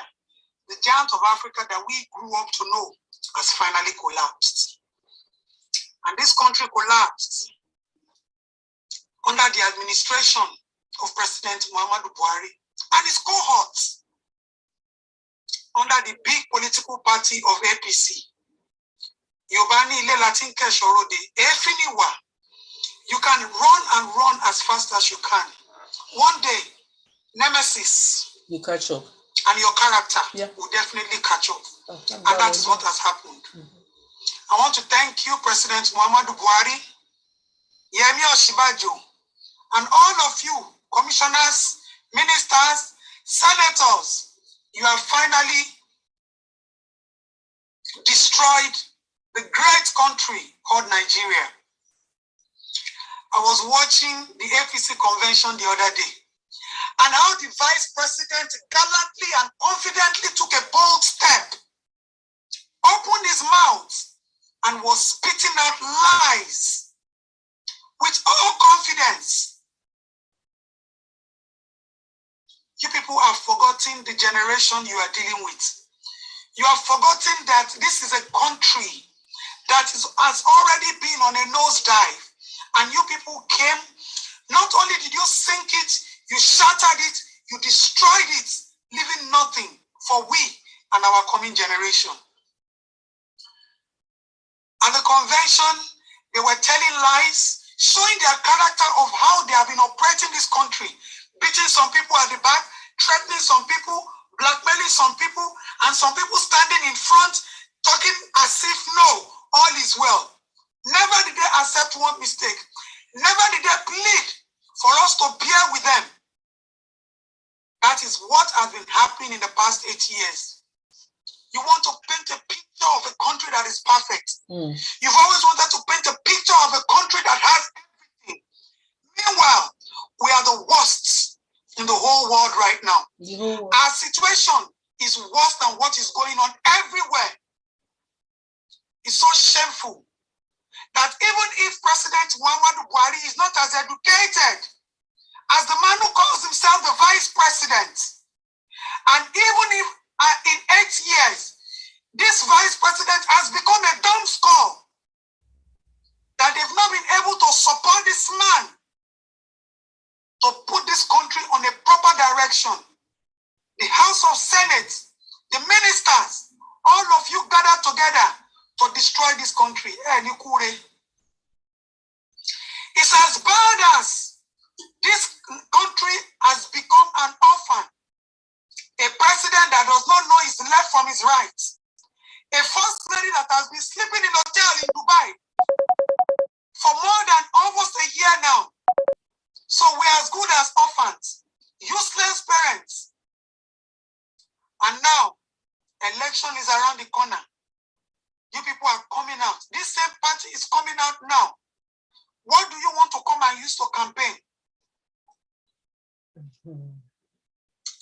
the giant of Africa that we grew up to know, has finally collapsed. And this country collapsed under the administration of President Muhammadu Buhari and his cohorts under the big political party of APC. Yorùbá ní ilé la ti ń kẹ́ṣọ̀ọ́ ròde, èéfín ni wà. You can run and run as fast as you can. One day, nemesis You catch up. And your character will definitely catch up. And that is what has happened. I want to thank you, President Muhammadu Buhari, Yemi Osinbajo, and all of you, commissioners, ministers, senators. You have finally destroyed the great country called Nigeria. I was watching the APC convention the other day, and how the vice president gallantly and confidently took a bold step, opened his mouth, and was spitting out lies with all confidence. You people have forgotten the generation you are dealing with. You have forgotten that this is a country that has already been on a nosedive. And you people came, not only did you sink it, you shattered it, you destroyed it, leaving nothing for we and our coming generation. At the convention, they were telling lies, showing their character of how they have been operating this country, beating some people at the back, threatening some people, blackmailing some people, and some people standing in front talking as if no, all is well. Never did they accept one mistake. Never did they plead for us to bear with them. That is what has been happening in the past 8 years. You want to paint a picture of a country that is perfect. You've always wanted to paint a picture of a country that has everything. Meanwhile, we are the worst in the whole world right now. The whole world. Our situation is worse than what is going on everywhere. It's so shameful that even if President Muhammadu Buhari is not as educated as the man who calls himself the vice president, and even if in 8 years this vice president has become a dumb skull, that they've not been able to support this man to put this country on a proper direction. The House of Senate, the ministers, all of you gathered together to destroy this country. Eh, ní kúre. It's as bad as this country has become an orphan. A president that does not know his left from his right. A first lady that has been sleeping in a hotel in Dubai for more than almost a year now. So we're as good as orphans, useless parents. And now, election is around the corner. You people are coming out. This same party is coming out now. What do you want to come and use to campaign?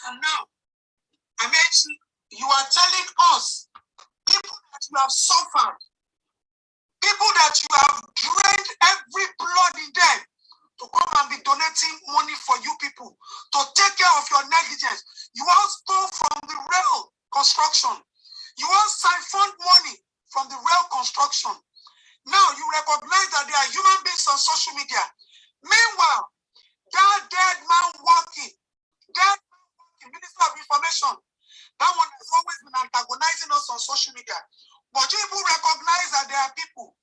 And now, Amechi, you are telling us, people that you have suffered, people that you have drained every blood in them, to come and be donating money for you people to take care of your negligence. You all stole from the rail construction. You all siphoned money from the rail construction. Now you recognize that there are human beings on social media. Meanwhile, that dead man walking, dead man walking, Minister of Information, that one has always been antagonizing us on social media. But you people recognize that there are people.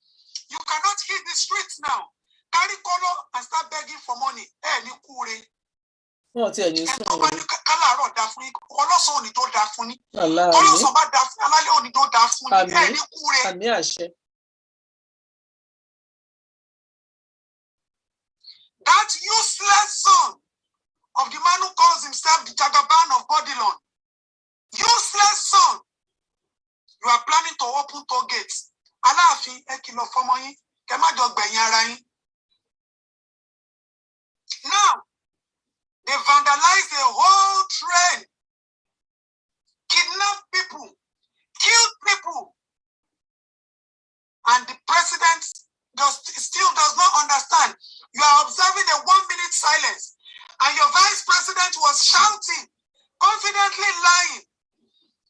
You cannot hit the streets now. Carry color and start begging for money. Ẹ ní kúre. Wọn ò tiẹ̀ ní Ẹ sùn tó bá ní kálàárọ̀ da fún yín, ọlọ́sàn òní tó da fún yín. Aláàmì. Tọ́lọ́sàn bá da fún yín, alálẹ́ òní tó da fún yín. Ẹ Àmín. Ní kúre. Àmín, àṣẹ. That useless son of the man who calls himself the Jagaban of Bodilon. Useless son. You are planning to open toll gates. Aláàfin, ẹ kìlọ̀ fọmọ yín, kẹ má jọ gbẹ̀yìn ara yín. Now, they vandalized the whole train, kidnapped people, killed people. And the president still does not understand. You are observing a 1 minute silence, and your vice president was shouting, confidently lying,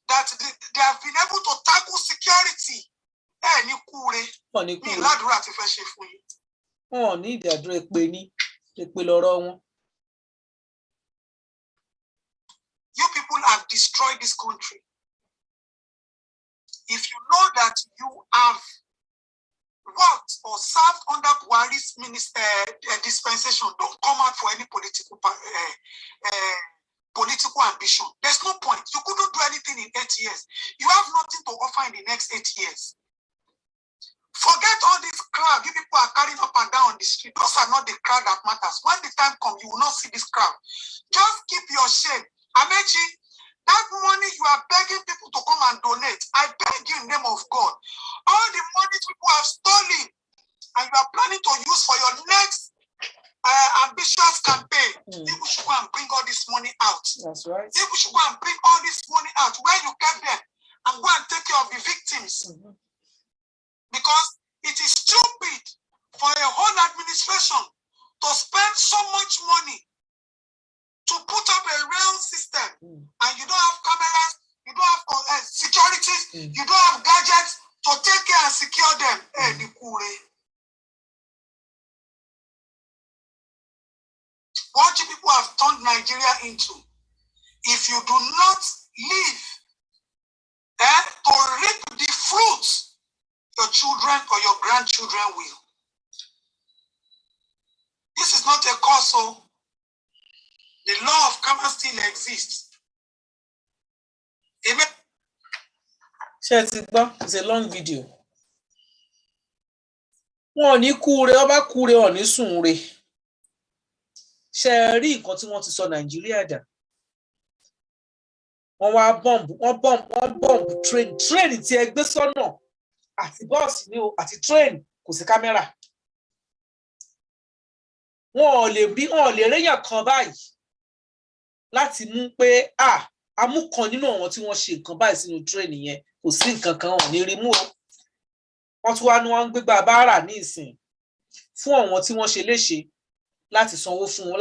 that they have been able to tackle security. Ẹ ní kúre, Wọn ò ní mi kúre. Ládùúrà ti fẹ́ ṣe fún yín. Wọn ò ní ìdádúró, èpè ní èpè lọ́rọ̀ wọn. You people have destroyed this country. If you know that you have worked or served under Buhari's dispensation, don't come out for any political ambition. There's no point. You couldn't do anything in 8 years. You have nothing to offer in the next 8 years. Forget all this crowd you people are carrying up and down on the street. Those are not the crowd that matters. When the time comes, you will not see this crowd. Just keep your shame. Amechi, that money you are begging people to come and donate, I beg you in the name of God. All the money people have stolen and you are planning to use for your next ambitious campaign, people should go and bring all this money out. That's right. People should go and bring all this money out where you kept them and go and take care of the victims. Because it is stupid for a whole administration to spend so much money to put up a rail system and you don't have cameras, you don't have securities, you don't have gadgets to take care and secure them. Ẹ ní kúre. What you people have turned Nigeria into, if you do not live to reap the fruits, your children or your grandchildren will. This is not a curse, oh. The law of karma still exists. Amen. Ṣé ẹ ti gbọ́? It's a long video. Wọn ò ní kúure, ọba kúure, wọn ò ní sùn re. Ṣé ẹ rí nǹkan tí wọ́n ti sọ Nàìjíríà dà? Wọ́n wá bomb, wọ́n bomb, wọ́n bomb train, train tí ẹ gbé sọ́nà, àti bọ́ọ̀sì ni o, àti train, kò sí kámẹ́rà. Wọn ò lè bí, wọn ò lè réyàn kan báyìí láti mú pé à amúkan nínú àwọn tí wọ́n ṣe nǹkan báyìí sínú train yẹn. Kò sí nǹkan kan, wọn ò ní rí mú o. Wọ́n tún wá ní wọ́n ń gbégbá báárà ní ìsìn fún àwọn tí wọ́n ṣe léṣe láti sanwó fún wọn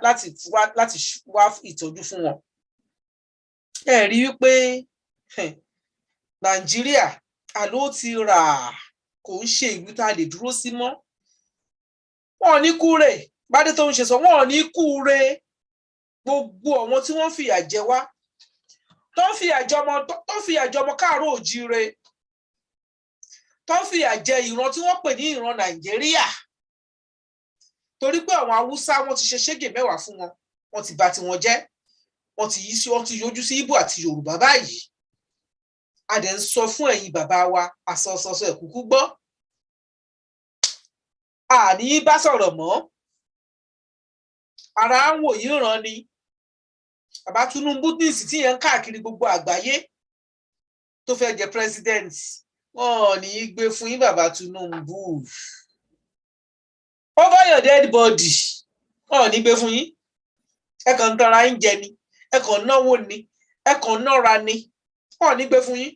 láti wá ìtọ́jú fún wọn. Ẹ rí wípé Nàìjíríà àló ti rà, kò ń ṣe ìlú tá a lè dúró sí mọ́. Wọn ò ní kúrè bádé tó ń ṣe sọ, wọn ò ní kúre. Gbogbo àwọn tí wọ́n fìyà jẹ wá, tó ń fìyà jẹ ọmọ, tó ń fìyà jẹ ọmọ káàárọ̀ òjíire, tó ń fìyà jẹ ìran tí wọ́n pè ní ìran Nàìjíríà, torí pé àwọn Haúsá, wọ́n ti ṣe ṣégè mẹ́wàá fún wọn, wọ́n ti bà tiwọn jẹ́, wọ́n ti yí sí, wọ́n ti yọjú sí Ìgbò àti Yorùbá báyìí. A dẹ̀ ń sọ fún ẹ̀yin bàbá wa, àsọsọsọ ẹ̀kúkú gbọ́, àní bá sọ̀rọ̀ mọ́, ara ń wò yín ràn ni. Bàbá Tinubu ní ìsìn tí yẹn ń káàkiri gbogbo àgbáyé tó fẹ́ jẹ president, wọn ò ní í gbé fún yín, bàbá Tinubu. Over your dead body, wọn ò ní gbé fún yín. Ẹ kàn ń tanra yín jẹ ni. Ẹ kàn náwó ni, ẹ kàn nára ni. Wọn ò ní gbé fún yín.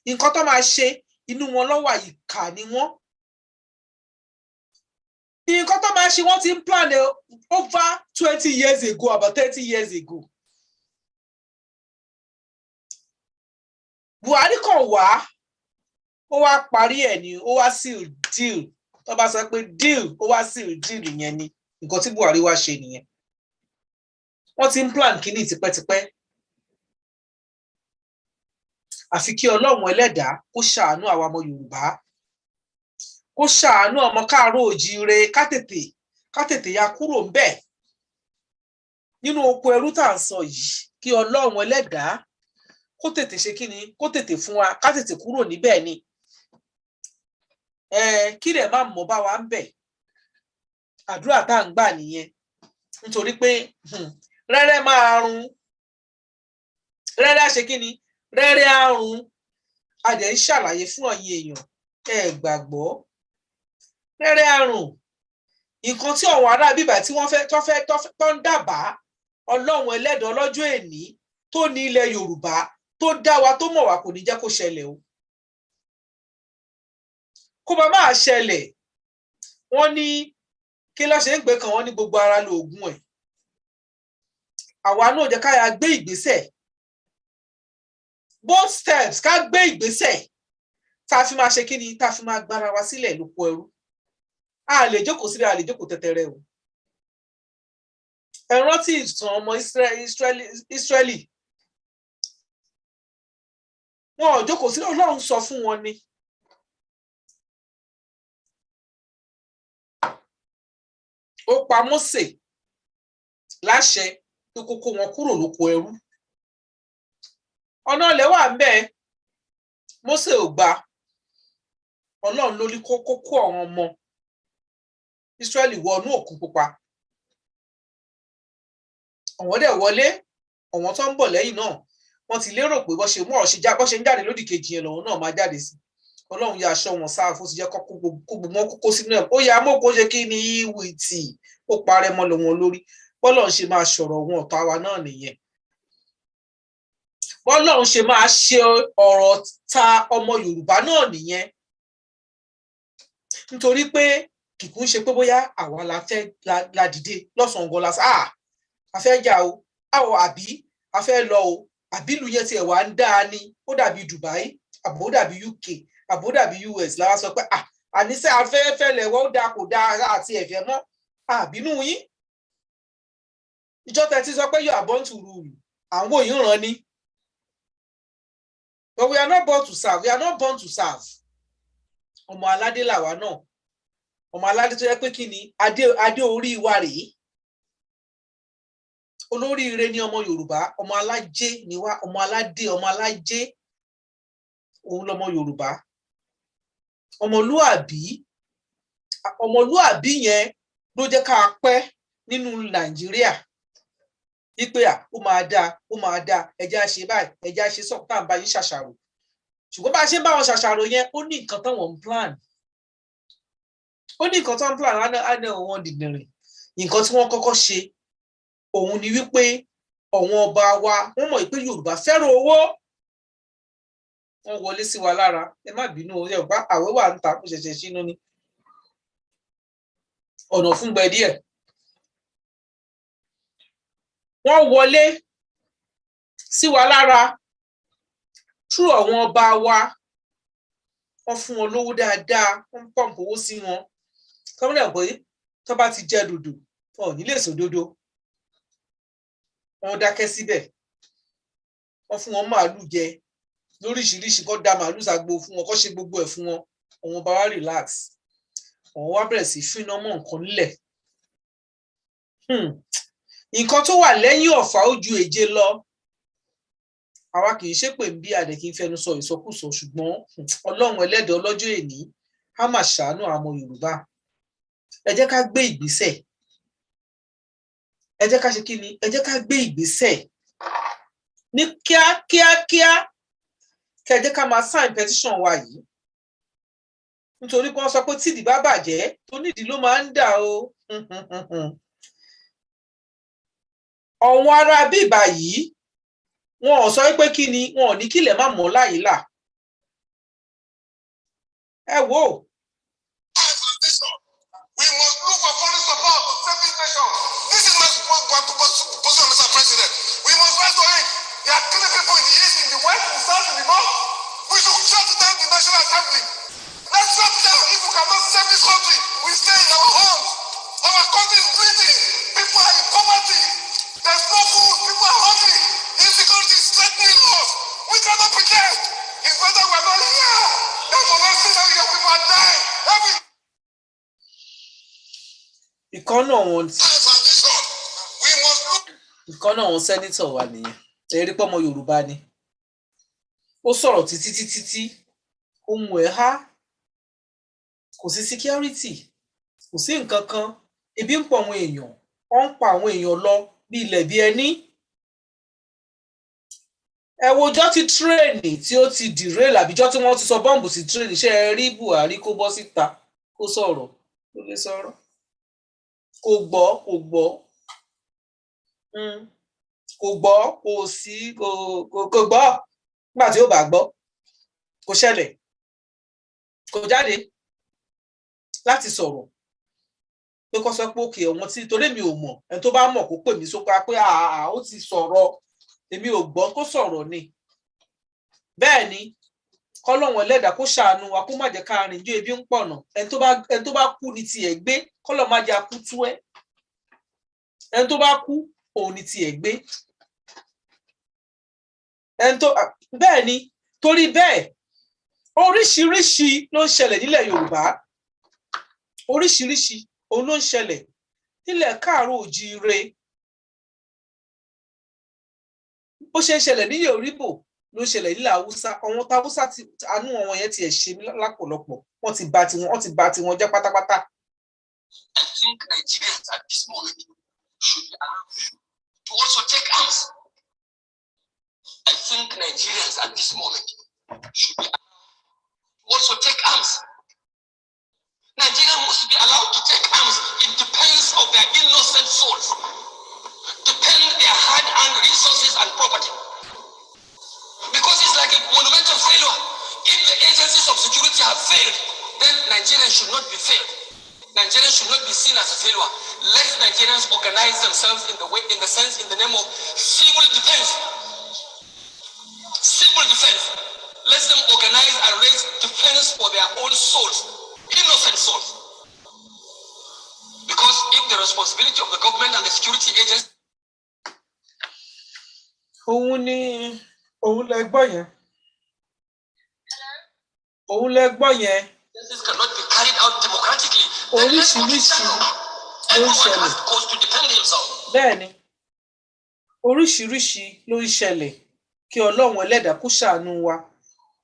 Nǹkan tó máa ṣe, inú wọn lọ́wọ́, àyíká ni wọ́n. Nǹkan tó máa ṣe, wọ́n ti ń plan over 20 years ago, about 30 years ago. Buhari kàn wá, ó wá parí ẹ̀ ní, ó wá seal deal. Tó bá sọ pé deal, ó wá seal deal yẹn ni. Nǹkan tí Buhari wá ṣe nìyẹn. Wọ́n ti ń plan kínní tipẹ́tipẹ́. Àfi kí Ọlọ́run ẹlẹ́dàá kó ṣàánú àwa ọmọ Yorùbá, kó ṣàánú ọmọ káàárọ̀ òjíire, ká tètè ya kúrò ńbẹ̀ nínú oko ẹrú tá à ń sọ yìí. Kí Ọlọ́run ẹlẹ́dàá kó tètè ṣe kí ni, kó tètè fún wa, ká tètè kúrò níbẹ̀ ni. Kí lè má mọ̀ bá wa ń bẹ̀. Àdúrà tá à ń gbà nìyẹn, nítorí pé rẹ́rẹ́ máa run, rẹ́rẹ́ á ṣe kí ni, rẹ́rẹ́ á run. A dẹ̀ ń ṣàlàyé fún ẹ̀yin èèyàn, ẹ gbàgbọ́, rẹ́rẹ́ á run. Nǹkan tí àwọn ará bíbà tí wọ́n fẹ́ tó fẹ́ tó ń dábàá, Ọlọ́run ẹlẹ́dàá ọlọ́jọ́ èní tó ní ilẹ̀ Yorùbá, tó dá wa, tó mọ̀ wá, kò ní jẹ́ kó ṣẹlẹ̀ o. Kó bá máa ṣẹlẹ̀, wọ́n ní kí ló ṣe ń gbé kan, wọ́n ní gbogbo ara lóògùn ẹ̀. Àwa náà jẹ́ ká yà gbé ìgbésẹ̀, both steps, ká gbé ìgbésẹ̀ tá a fi máa ṣe kí ni, tá a fi máa gbára wa sílẹ̀ lóko ẹrú. A lè jókòó síbẹ̀, a lè jókòó tẹ́tẹ́rẹ́ o. Ẹ rántí ìtàn ọmọ Ísírẹ́lì. Wọn ò jókòó sílẹ̀, Ọlọ́run sọ fún wọn ni. Ó pa Mósè láṣẹ pé kó kó wọn kúrò lóko ẹrú. Ọ̀nà ilẹ̀ wà ń bẹ́ẹ̀, Mósè ò gbà. Ọlọ́run ló ní kó kó àwọn ọmọ Ísírẹ́lì wọnú Òkun Pupa. Àwọn dẹ̀ wọlé. Àwọn tó ń bọ̀ lẹ́yìn náà, wọ́n ti lérò pé bó ṣe mú ọ̀rọ̀ ṣe já, bó ṣe ń jáde lódì kejì yẹn lòun náà máa jáde sí. Ọlọ́run ya aṣọ wọn sáà fún ti jẹ́ kó gbogbo wọn kókó sínú ẹ̀. Ó yà á mọ̀ kó ṣe kí ni, ìwìtì ó parẹ́ mọ́ lọ wọn lórí. Bọ́lọ́run ṣe máa sọ̀rọ̀ wọn ọ̀tá wa náà nìyẹn. Bọ́lọ́run ṣe máa ṣe ọ̀rọ̀ ta ọmọ Yorùbá náà nìyẹn, nítorí pé kìkún ṣe pé bóyá àwa la fẹ́ la dìde lọ́sàn-án gan la sá a fẹ́ jà o, a ò, àbí a fẹ́ lọ o, àbí ìlú yẹn tiẹ̀ wá ń dáa ni, ó dàbí Dubai, àbó dàbí UK, àbó dàbí US, la wá sọ pé àníṣe afẹ́fẹ́ lẹ̀wọ́, ó dáa, kò dáa, àti ẹ̀fẹ́ mọ́ àbínú yín. Ìjọ tẹ ti sọ pé you are born to rule, àwọn òyìn ràn ni. But we are not born to serve, we are not born to serve. Ọmọ aládé làwa náà, ọmọ aládé tó yẹ pé kí ni, adé, adé orí wa rèé. Olóríire ni ọmọ Yorùbá, ọmọ alájé ni wá, ọmọ aládé, ọmọ alájé òun lọmọ Yorùbá. Ọmọlúàbí, ọmọlúàbí yẹn ló jẹ́ ká pẹ́ nínú Nàìjíríà wípé à, ó máa dáa, ó máa dáa, ẹjẹ́ á ṣe báyìí, ẹjẹ́ á ṣe sọ tá à ń bá yín ṣàṣàrò. Ṣùgbọ́n bá a ṣe ń bá wọn ṣàṣàrò yẹn, ó ní nǹkan táwọn ń plan, ó ní nǹkan tó ń plan. Á ní wọn dìndìnrìn. Nǹkan tí wọ́n kọ́kọ́ ṣe òun ni wípé àwọn ọba wa, wọ́n mọ̀ pé Yorùbá fẹ́ràn owó, wọ́n wọlé sí wa lára. Ẹ má bínú o, ẹ bá àwẹ̀ wà ń ta, kó ṣẹ̀ṣẹ̀ sínú ni ọ̀nà fún gbẹ díẹ̀. Wọ́n wọlé sí wa lára through àwọn ọba wa. Wọ́n fún wọn lówó dáadáa, wọ́n pump owó sí wọn kọ́mílẹ̀ pé tó bá ti jẹ́ dòdò, wọn ò ní lè sòdodo. Wọ́n dákẹ́ síbẹ̀. Wọ́n fún wọn màálù jẹ lóríṣiríṣi, kó da màálù ságbo fún wọn, kó ṣe gbogbo ẹ̀ fún wọn. Àwọn ọba wa relax, àwọn wá bẹ̀rẹ̀ sí fíná mọ́ nǹkan nílẹ̀. Nǹkan tó wà lẹ́yìn ọ̀fà ó ju èje lọ. Àwa kì í ṣépè ń bí adẹ kì í fẹnu sọ ìsọkúsọ, ṣùgbọ́n Ọlọ́run ẹlẹ́dàá ọlọ́jọ́ èní á mà ṣàánú àwọn ọmọ Yorùbá. Ẹ jẹ́ ká gbé ìgbésẹ̀. Ẹ jẹ́ ká ṣe kí ni, ẹ jẹ́ ká gbé ìgbésẹ̀ ní kíákíákíá. Kẹ́ ẹ jẹ́ ká máa sign petition wa yìí, nítorí pé wọ́n sọ pé tídìí bá bàjẹ́, tó nídìí ló máa ń dà o. Àwọn ará bíbà yìí, wọn ò sọ pé kí ni, wọn ò ní kílẹ̀ má mọ́ láyìílà. Ẹ wò ó. We must look for foreign support to save this nation. This is my position, Mr. President. We must rise to it. They are killing people in the east, in the west, in the south, in the north. We should shut down the National Assembly. Let's shut down. If we cannot save this country, we stay in our homes. Our country is bleeding. People are in poverty. There's no food. People are hungry. Insecurity is threatening us. We cannot pretend. It's better we're not here than to not see that your people are dying. Every Ìkan náà wọn foundation. We must look Ìkan náà wọn senator wa nìyẹn. Ẹ rí pọ́mọ Yorùbá ni. Ó sọ̀rọ̀ títí títí tí ohun ẹ̀ há. Kò sí security, kò sí nǹkan kan, ebi ń pọ̀ àwọn èèyàn, wọ́n ń pa àwọn èèyàn lọ bí ilẹ̀ bí ẹní. Ẹ wojọ́ tí train tí ó ti derail, àbíjọ́ tí wọ́n ti sọ bọ́ǹbù sí train. Ṣé ẹ rí Buhari kó bọ́ síta kó sọ̀rọ̀? Kó lè sọ̀rọ̀, kò gbọ́, kò gbọ́, kò gbọ́, kò sí, kò gbọ́. Nígbà tí ó bá gbọ́, kò ṣẹlẹ̀, kò jáde láti sọ̀rọ̀ pé kó sọ pé òkè ọ̀wọ́n tí, torí mi ò mọ̀. Ẹni tó bá mọ̀ kó pè mí sókè pé àà, ó ti sọ̀rọ̀, èmi ò gbọ́ kó sọ̀rọ̀ ni. Bẹ́ẹ̀ ni, kọ́lọ́hún ẹlẹ́dàá kó ṣàánú wa, kó má jẹ́ ká rìn jó ebi ń pọ̀nà. Ẹni tó bá kú ní tiẹ̀ gbé, kọ́lọ́ má jẹ́ akú tú ẹ́. Ẹni tó bá kú, òun ní tiẹ̀ gbé. Ẹni tó bẹ́ẹ̀ ni, torí bẹ́ẹ̀, oríṣiríṣi ló ń ṣẹlẹ̀ nílẹ̀ Yorùbá, oríṣiríṣi òun ló ń ṣẹlẹ̀ nílẹ̀ káàárọ̀ òjíire. Bó ṣe ń ṣẹlẹ̀ nílẹ̀ Ìgbò ló ń ṣẹlẹ̀ nílẹ̀ Haúsá. Àwọn táwúsá ti àánú àwọn yẹn tiẹ̀ ṣe mí lápọ̀lọpọ̀. Wọ́n ti bà tiwọn jẹ́ pátápátá. I think Nigerians at this moment should be allowed to also take arms. I think Nigerians at this moment should be allowed to also take arms. Nigeria must be allowed to take arms in defense of their innocent souls, defend their hard-earned resources and property. Because it's like a monumental failure. If the agencies of security have failed, then Nigerians should not be failed. Nigerians should not be seen as a failure. Let Nigerians organize themselves in the way, in the sense, in the name of civil defense. Civil defense. Let them organize and raise defense for their own souls, innocent souls. Because if the responsibility of the government and the security agencies Òun ni òun lẹ gbọ́ yẹn, òun lẹ gbọ́ yẹn. cannot be carried out democratically, then let's go to Oríṣiríṣi dialogue. ló ń Everyone ṣẹlẹ̀. has cause to defend himself. Bẹ́ẹ̀ ni, oríṣiríṣi ló ń ṣẹlẹ̀. Kí Ọlọ́run ẹlẹ́dàá kó ṣàánú wa.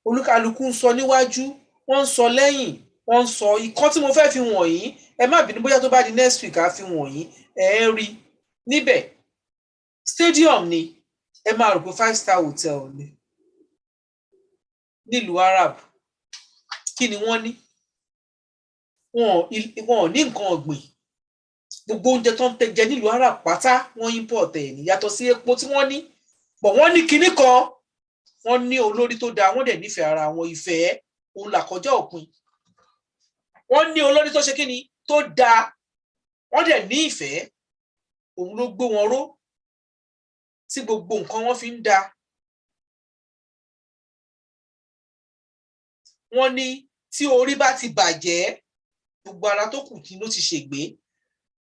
Olúkálukú ń sọ níwájú, wọ́n ń sọ lẹ́yìn, wọ́n ń sọ. Ìkan tí mo fẹ́ fi wọ̀nyí, ẹ má bínú, bóyá tó bá di next week á fi wọ̀nyí. Ẹ ń rí níbẹ̀, stadium ni. Ẹ máa rò pé five star hotel ni nílùú Arab. Kí ni wọ́n ní? Wọn ò ní nǹkan ọ̀gbìn. Gbogbo oúnjẹ tó ń tẹ jẹ nílùú Arab pátá, wọ́n import ẹ̀ ní, yàtọ̀ sí epo tí wọ́n ní bọ̀. Wọ́n ní kinní kan, wọ́n ní olórí tó dáa, wọ́n dẹ̀ nífẹ̀ẹ́ ara wọn. Ìfẹ́ òun là kọjá òpin. Wọ́n ní olórí tó ṣe kíni tó dáa, wọ́n dẹ̀ ní ìfẹ́. Òun ló gbé wọn ró tí gbogbo nǹkan wọn fi ń da. Wọ́n ní tí orí bá ti bàjẹ́, gbogbo ara tó kù kí ló ti ṣègbé.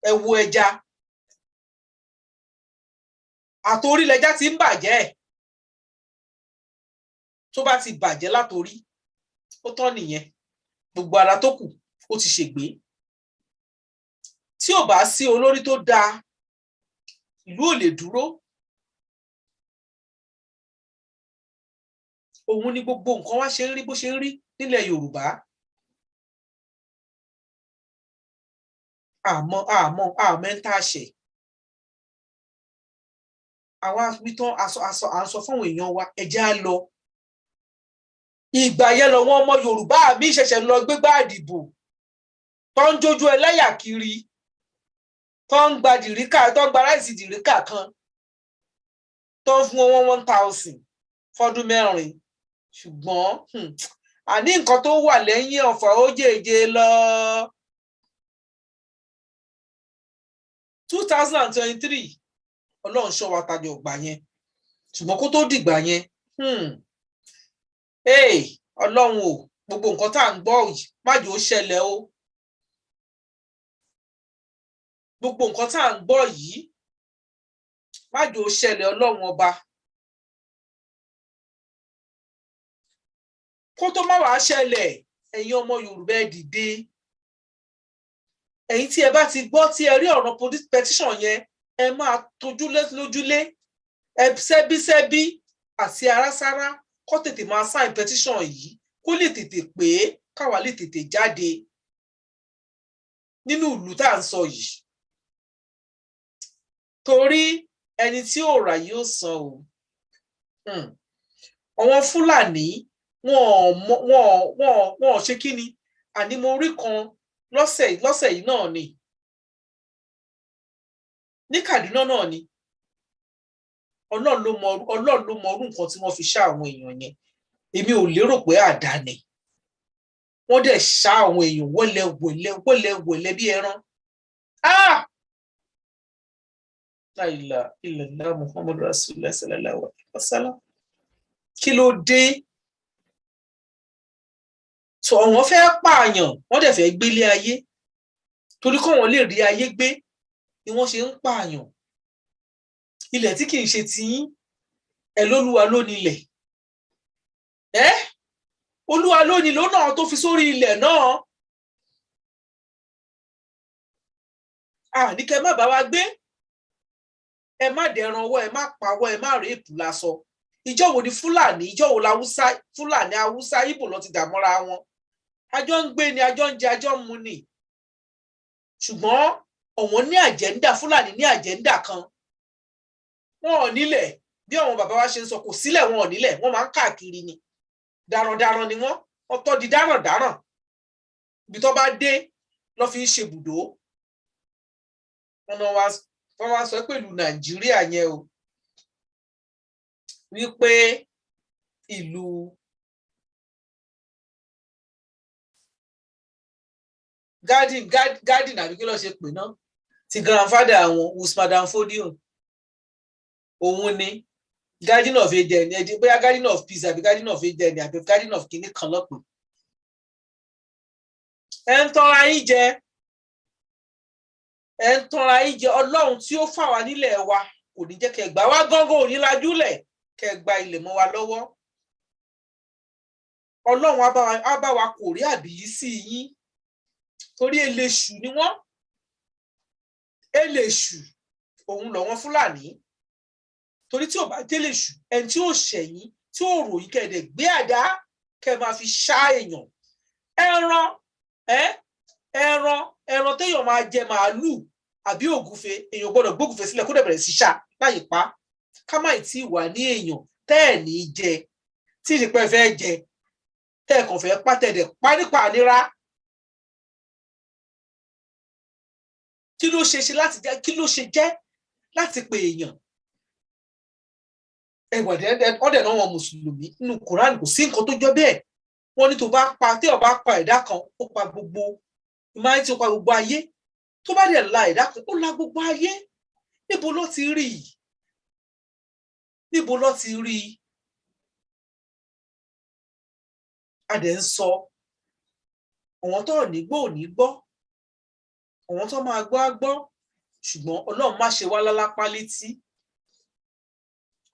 Ẹ wo ẹja, àtorí lẹja ti ń bàjẹ́. Tó bá ti bàjẹ́ látorí, ó tán nìyẹn, gbogbo ara tó kù ó ti ṣègbé. Tí ò bá sí olórí tó dáa, ìlú ò lè dúró. Òun ni gbogbo nǹkan wá ṣe ń rí bó ṣe ń rí nílẹ̀ Yorùbá. Àmọ́ àmọ́ ń tá a ṣẹ̀ àwa wí tán, aṣọ aṣọ à ń sọ fáwọn èèyàn wa, ẹ jẹ́ á lọ. Ìgbà yẹn lọ́wọ́ ọmọ Yorùbá mi ṣẹ̀ṣẹ̀ lọ gbégbá àdìbò, tó ń jójú ẹlẹ́yà kiri, tó ń gba dìríkà, tó ń gba ráìsì dìríkà kan. Tó ń fún wọn 1,000 fọ́dún 4, ṣùgbọ́n àní nǹkan tó wà lẹ́yìn ọ̀fà ó jèjé lọ. 2023, Ọlọ́run ṣọ́ wa tàbí ọgbà yẹn, ṣùgbọ́n kó tó dìgbà yẹn, Ọlọ́run o, gbogbo nǹkan tá à ń gbọ́ yìí, má jẹ́ ó ṣẹlẹ̀ o. Gbogbo nǹkan tá à ń gbọ́ yìí, má jẹ́ ó ṣẹlẹ̀, Ọlọ́run ọba. Kó tó má wàá ṣẹlẹ̀, ẹ̀yin ọmọ Yorùbá, ẹ dìde. Ẹ̀yin tí ẹ bá ti gbọ́, tí ẹ rí ọ̀rọ̀ petition yẹn, ẹ máa tojúlé lójúlé, ẹ sẹ́bísẹ́bí àti arására kó tètè máa sign petition yìí, kó lè tètè pé káwa lè tètè jáde nínú ìlú tá à ń sọ yìí, torí ẹni tí ò rà yóò san o. Àwọn Fúlàní, wọn ò ṣe kí ni. Àní mo rí kan lọ́sẹ̀ yìí náà ni, ní Kaduna náà ni. Ọlọ́run ló mọ orú nǹkan tí wọ́n fi ṣá àwọn èèyàn yẹn. Èmi ò lérò pé àdá ni. Wọ́n dẹ̀ ṣá àwọn èèyàn wẹ́lẹ́ wẹ́lẹ́ wẹ́lẹ́ wẹ́lẹ́ bí ẹran. Ah, la ilaha illallah Muhammadu rasulillah sallallahu alaihi wasallam. Kí ló dé tó àwọn fẹ́ pààyàn? Wọ́n dẹ̀ fẹ́ gbélé ayé, torí kọ́ wọn lè rí ayé gbé ni wọ́n ṣe ń pààyàn. Ilẹ̀ tí kì í ṣe tiyín, ẹ lólúwa ló nílẹ̀. Ẹ olúwa ló ní lónà tó fi sórí ilẹ̀ náà. Àní kẹ́ má bá wa gbé, ẹ má dẹran ọwọ́, ẹ má pawọ́, ẹ má rèépù lásọ. Ìjọ wo ni Fúlàní, ìjọ wo làwùsá, Fúlàní, Haúsá, Ìgbò lọ ti dàmọ́ra wọn? Àjọ ń gbé ni, àjọ ń jẹ, àjọ ń mu ni. Ṣùgbọ́n ọ̀wọ́n ní agenda, Fúlàní ní agenda kan. Wọn ò nílẹ̀ bí àwọn bàbá wa ṣe ń sọ, kò sílẹ̀, wọn ò nílẹ̀, wọ́n máa ń káàkiri ni. Darandaran ni wọ́n, ọ̀tọ̀ di darandaran. Ibi tó bá dé lọ́ fi ń ṣe bùdó. Wọ́n wá sọ pẹ̀lú Nàìjíríà yẹn o, wípé ìlú garden àbí kí ló ṣe pè náà ti grandfather àwọn Usman Dan Fodio, òun ni garden of Eden, bóyá garden of peace àbí garden of Eden àbí garden of kìnní kan lọ́pọ̀. Ẹ ń tọ́ra yín jẹ, ẹ ń tọ́ra yín jẹ. Ọlọ́run tí ó fà wá nílẹ̀ wa kò ní jẹ́ kẹ́ gbà wá gángan, ò ní lajúlẹ̀ kẹ́ gba ilẹ̀ mọ́ wa lọ́wọ́. Ọlọ́run á bá wa kò rí àbíyí sí yín, torí eléṣù ni wọ́n. Eléṣù òun lọ́wọ́n Fúlàní, torí tí ò bá déléṣù, ẹni tí ò ṣẹ̀yìn, tí ò ròyìn, kẹ̀dẹ̀ gbé àdá kẹ́ máa fi ṣá èèyàn. Ẹran ẹran ẹran téèyàn máa jẹ, màálù àbí ògúfe, èèyàn gbọ́dọ̀ gbógúfe sílẹ̀ kó dẹ̀ bẹ̀rẹ̀ sí ṣá láyè pa. Ká má tí ì wà ní èèyàn tẹ́ ẹ̀ ní jẹ, tí ìṣèpẹ́ fẹ́ jẹ, tẹ́ ẹ̀ kàn fẹ́ pa, tẹ̀dẹ̀ pa nípa ànira. Kí ló ṣe ṣe láti jẹ́? Kí ló ṣe jẹ́ láti pe èèyàn? Ọ̀dẹ̀ náà wọn mùsùlùmí nínú Quran, kò sí nǹkan tó jọ bẹ́ẹ̀. Wọ́n ní tó bá pa, tí ó bá pa ẹ̀dá kan, ó pa gbogbo ìmáyé, tí ó pa gbogbo ayé. Tó bá dẹ̀ la ẹ̀dá kan, ó la gbogbo ayé. Níbo ló ti rí i? Níbo ló ti rí i? A dẹ̀ ń sọ, àwọn tó ní gbọ́ ò ní gbọ́, àwọn tó máa gbọ́ á gbọ́, ṣùgbọ́n Ọlọ́run má ṣe wá lálápá létí.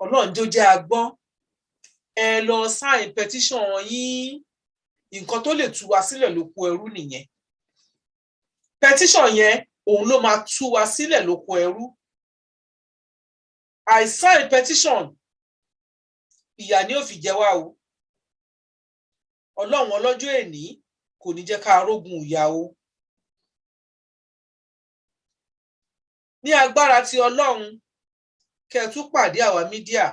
Ọlọ́run jó jẹ́ agbọ́. Ẹ lọ sign petition yín. Nǹkan tó lè tú wa sílẹ̀ lóko ẹrú nìyẹn. Petition yẹn, òun ló máa tú wa sílẹ̀ lóko ẹrú. I sign petition, ìyà ni ó fi jẹ wá o. Ọlọ́run ọlọ́jọ́ èní kò ní jẹ́ ká rógun ìyà o. Ní agbára ti Ọlọ́run, kẹ́ ẹ tún pàdé àwa mídíà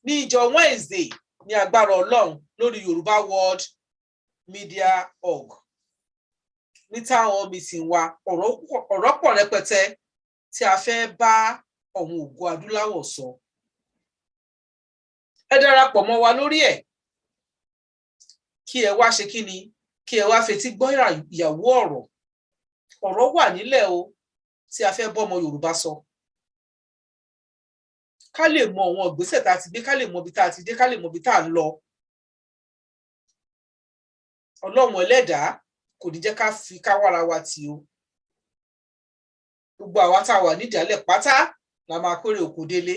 ní ìjọ Wednesday ní agbára Ọlọ́run lórí Yorùbá World Media Org ní táwọn meeting wa. Ọ̀rọ̀ pọ̀ rẹpẹtẹ tí a fẹ́ bá àwọn ògo adúláwọ̀ sọ. Ẹ darapọ̀ mọ́ wa lórí ẹ̀, kí ẹ wá ṣe kí ni, kí ẹ wá fetí gbọ́ ìyàwó ọ̀rọ̀. Ọ̀rọ̀ wà nílẹ̀ o tí a fẹ́ bọ́mọ Yorùbá sọ, ká lè mọ àwọn ìgbésẹ̀ tá a ti gbé, ká lè mọ ibi tá a ti dé, ká lè mọ ibi tá a ń lọ. Ọlọ́run ẹlẹ́dàá kò ní jẹ́ ká fi ká wára wa tì o. Gbogbo àwa tá a wà nídàálẹ̀ pátá la máa kórè oko délé.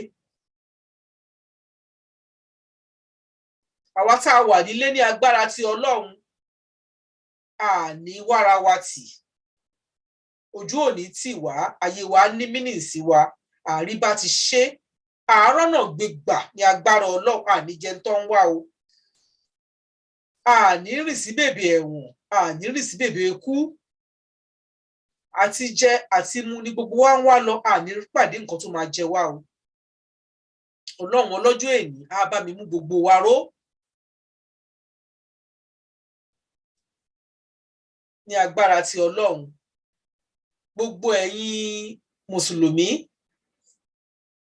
Àwa tá a wà nílé, ní agbára ti Ọlọ́run, àní wára wa tì, ojú òní tì wá, ayé wa ní mínì sí wa, àríbá ti ṣe àárọ̀ náà gbégbà ní agbára Ọlọ́run. Àní jẹun tó ń wá o, àní rìn sí bèbè ẹ̀wọ̀n, àní rìn sí bèbè ikú. Àti jẹ àti mu ní gbogbo wa ń wá lọ, àní pàdé nǹkan tó máa jẹ wá o. Ọlọ́run ọlọ́jọ́ èní á bá mi mú gbogbo wa ró ní agbára ti Ọlọ́run. Gbogbo ẹ̀yin mùsùlùmí,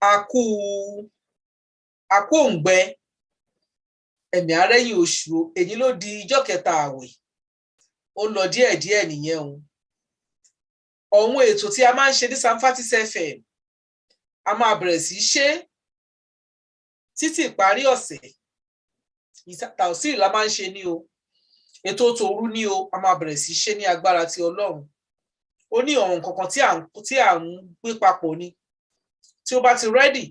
a kú òǹgbẹ, ẹ̀mí arẹ́yìn oṣù. Èyí ló di ijọ́ kẹta àwẹ̀, ó lọ díẹ̀díẹ̀ nìyẹn o. Ọ̀hún ètò tí a máa ń ṣe ní Samfatis FM, a máa bẹ̀rẹ̀ sí í ṣe títí ìparí ọ̀sẹ̀. Tàùsírì la máa ń ṣe ní o, ètò tòru ní o, a máa bẹ̀rẹ̀ sí í ṣe ní agbára ti Ọlọ́run. Ó ní ọ̀hún kankan tí à ń gbé papọ̀ ni. Tí ó bá ti rẹ́dì,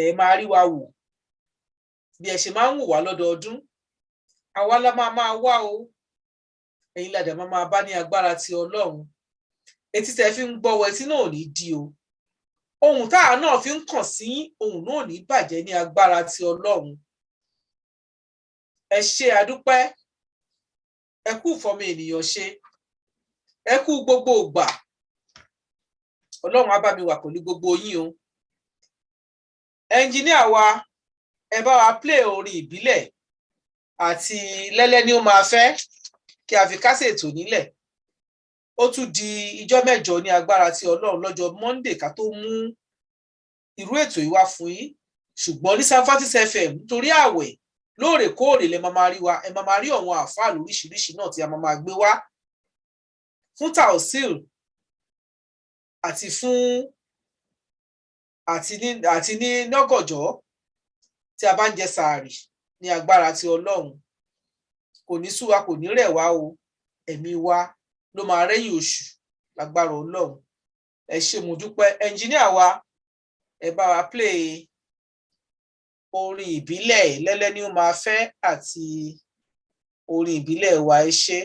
ẹ máa rí wa wò bí ẹ ṣe máa ń wò wá lọ́dọọdún. Àwa la máa máa wá o, ẹ̀yin la dẹ̀ máa máa bá ní agbára ti Ọlọ́run. Etí tẹ́ fi ń gbọ́ wọ, etí náà ò ní di o. Ohun táà náà fi ń kàn sí, ohun náà ò ní bàjẹ́ ní agbára ti Ọlọ́run. Ẹ ṣé, adúpẹ́, ẹ kú ìfọmọ ènìyàn ṣe, ẹ kú gbogbo ìgbà. Ọlọ́run á bá mi wà pẹ̀lú gbogbo yín o. Ẹnjiníà wa, ẹ bá wa play orin ìbílẹ̀ àti lẹ́lẹ́ ni ó máa fẹ́ kí a fi kásẹ̀ ètò nílẹ̀. Ó tún di ijọ́ mẹ́jọ ní agbára ti Ọlọ́run, lọ́jọ́ Monday, ká tó mú irú ètò yìí wá fún yín. Ṣùgbọ́n ní Samfatis FM, nítorí ààwẹ̀, lóòrèkóòrè lẹ máa máa rí wa, ẹ máa máa rí àwọn àáfàá lóríṣiríṣi náà tí a máa máa gbé wá fún tausil àti fún àti ní lọ́gànjọ́ tí a bá ń jẹ sàárì ní agbára ti Ọlọ́run. Kò ní sú wa, kò ní rẹ̀ wá o, ẹ̀mí wa ló máa rẹ́yìn oṣù lágbára Ọlọ́run. Ẹ ṣé, mo dúpẹ́. Ẹnjíníà wa, ẹ bá wa play orin ìbílẹ̀ lẹ́lẹ́ ni ó máa fẹ́ àti orin ìbílẹ̀ wa. Ẹ ṣé.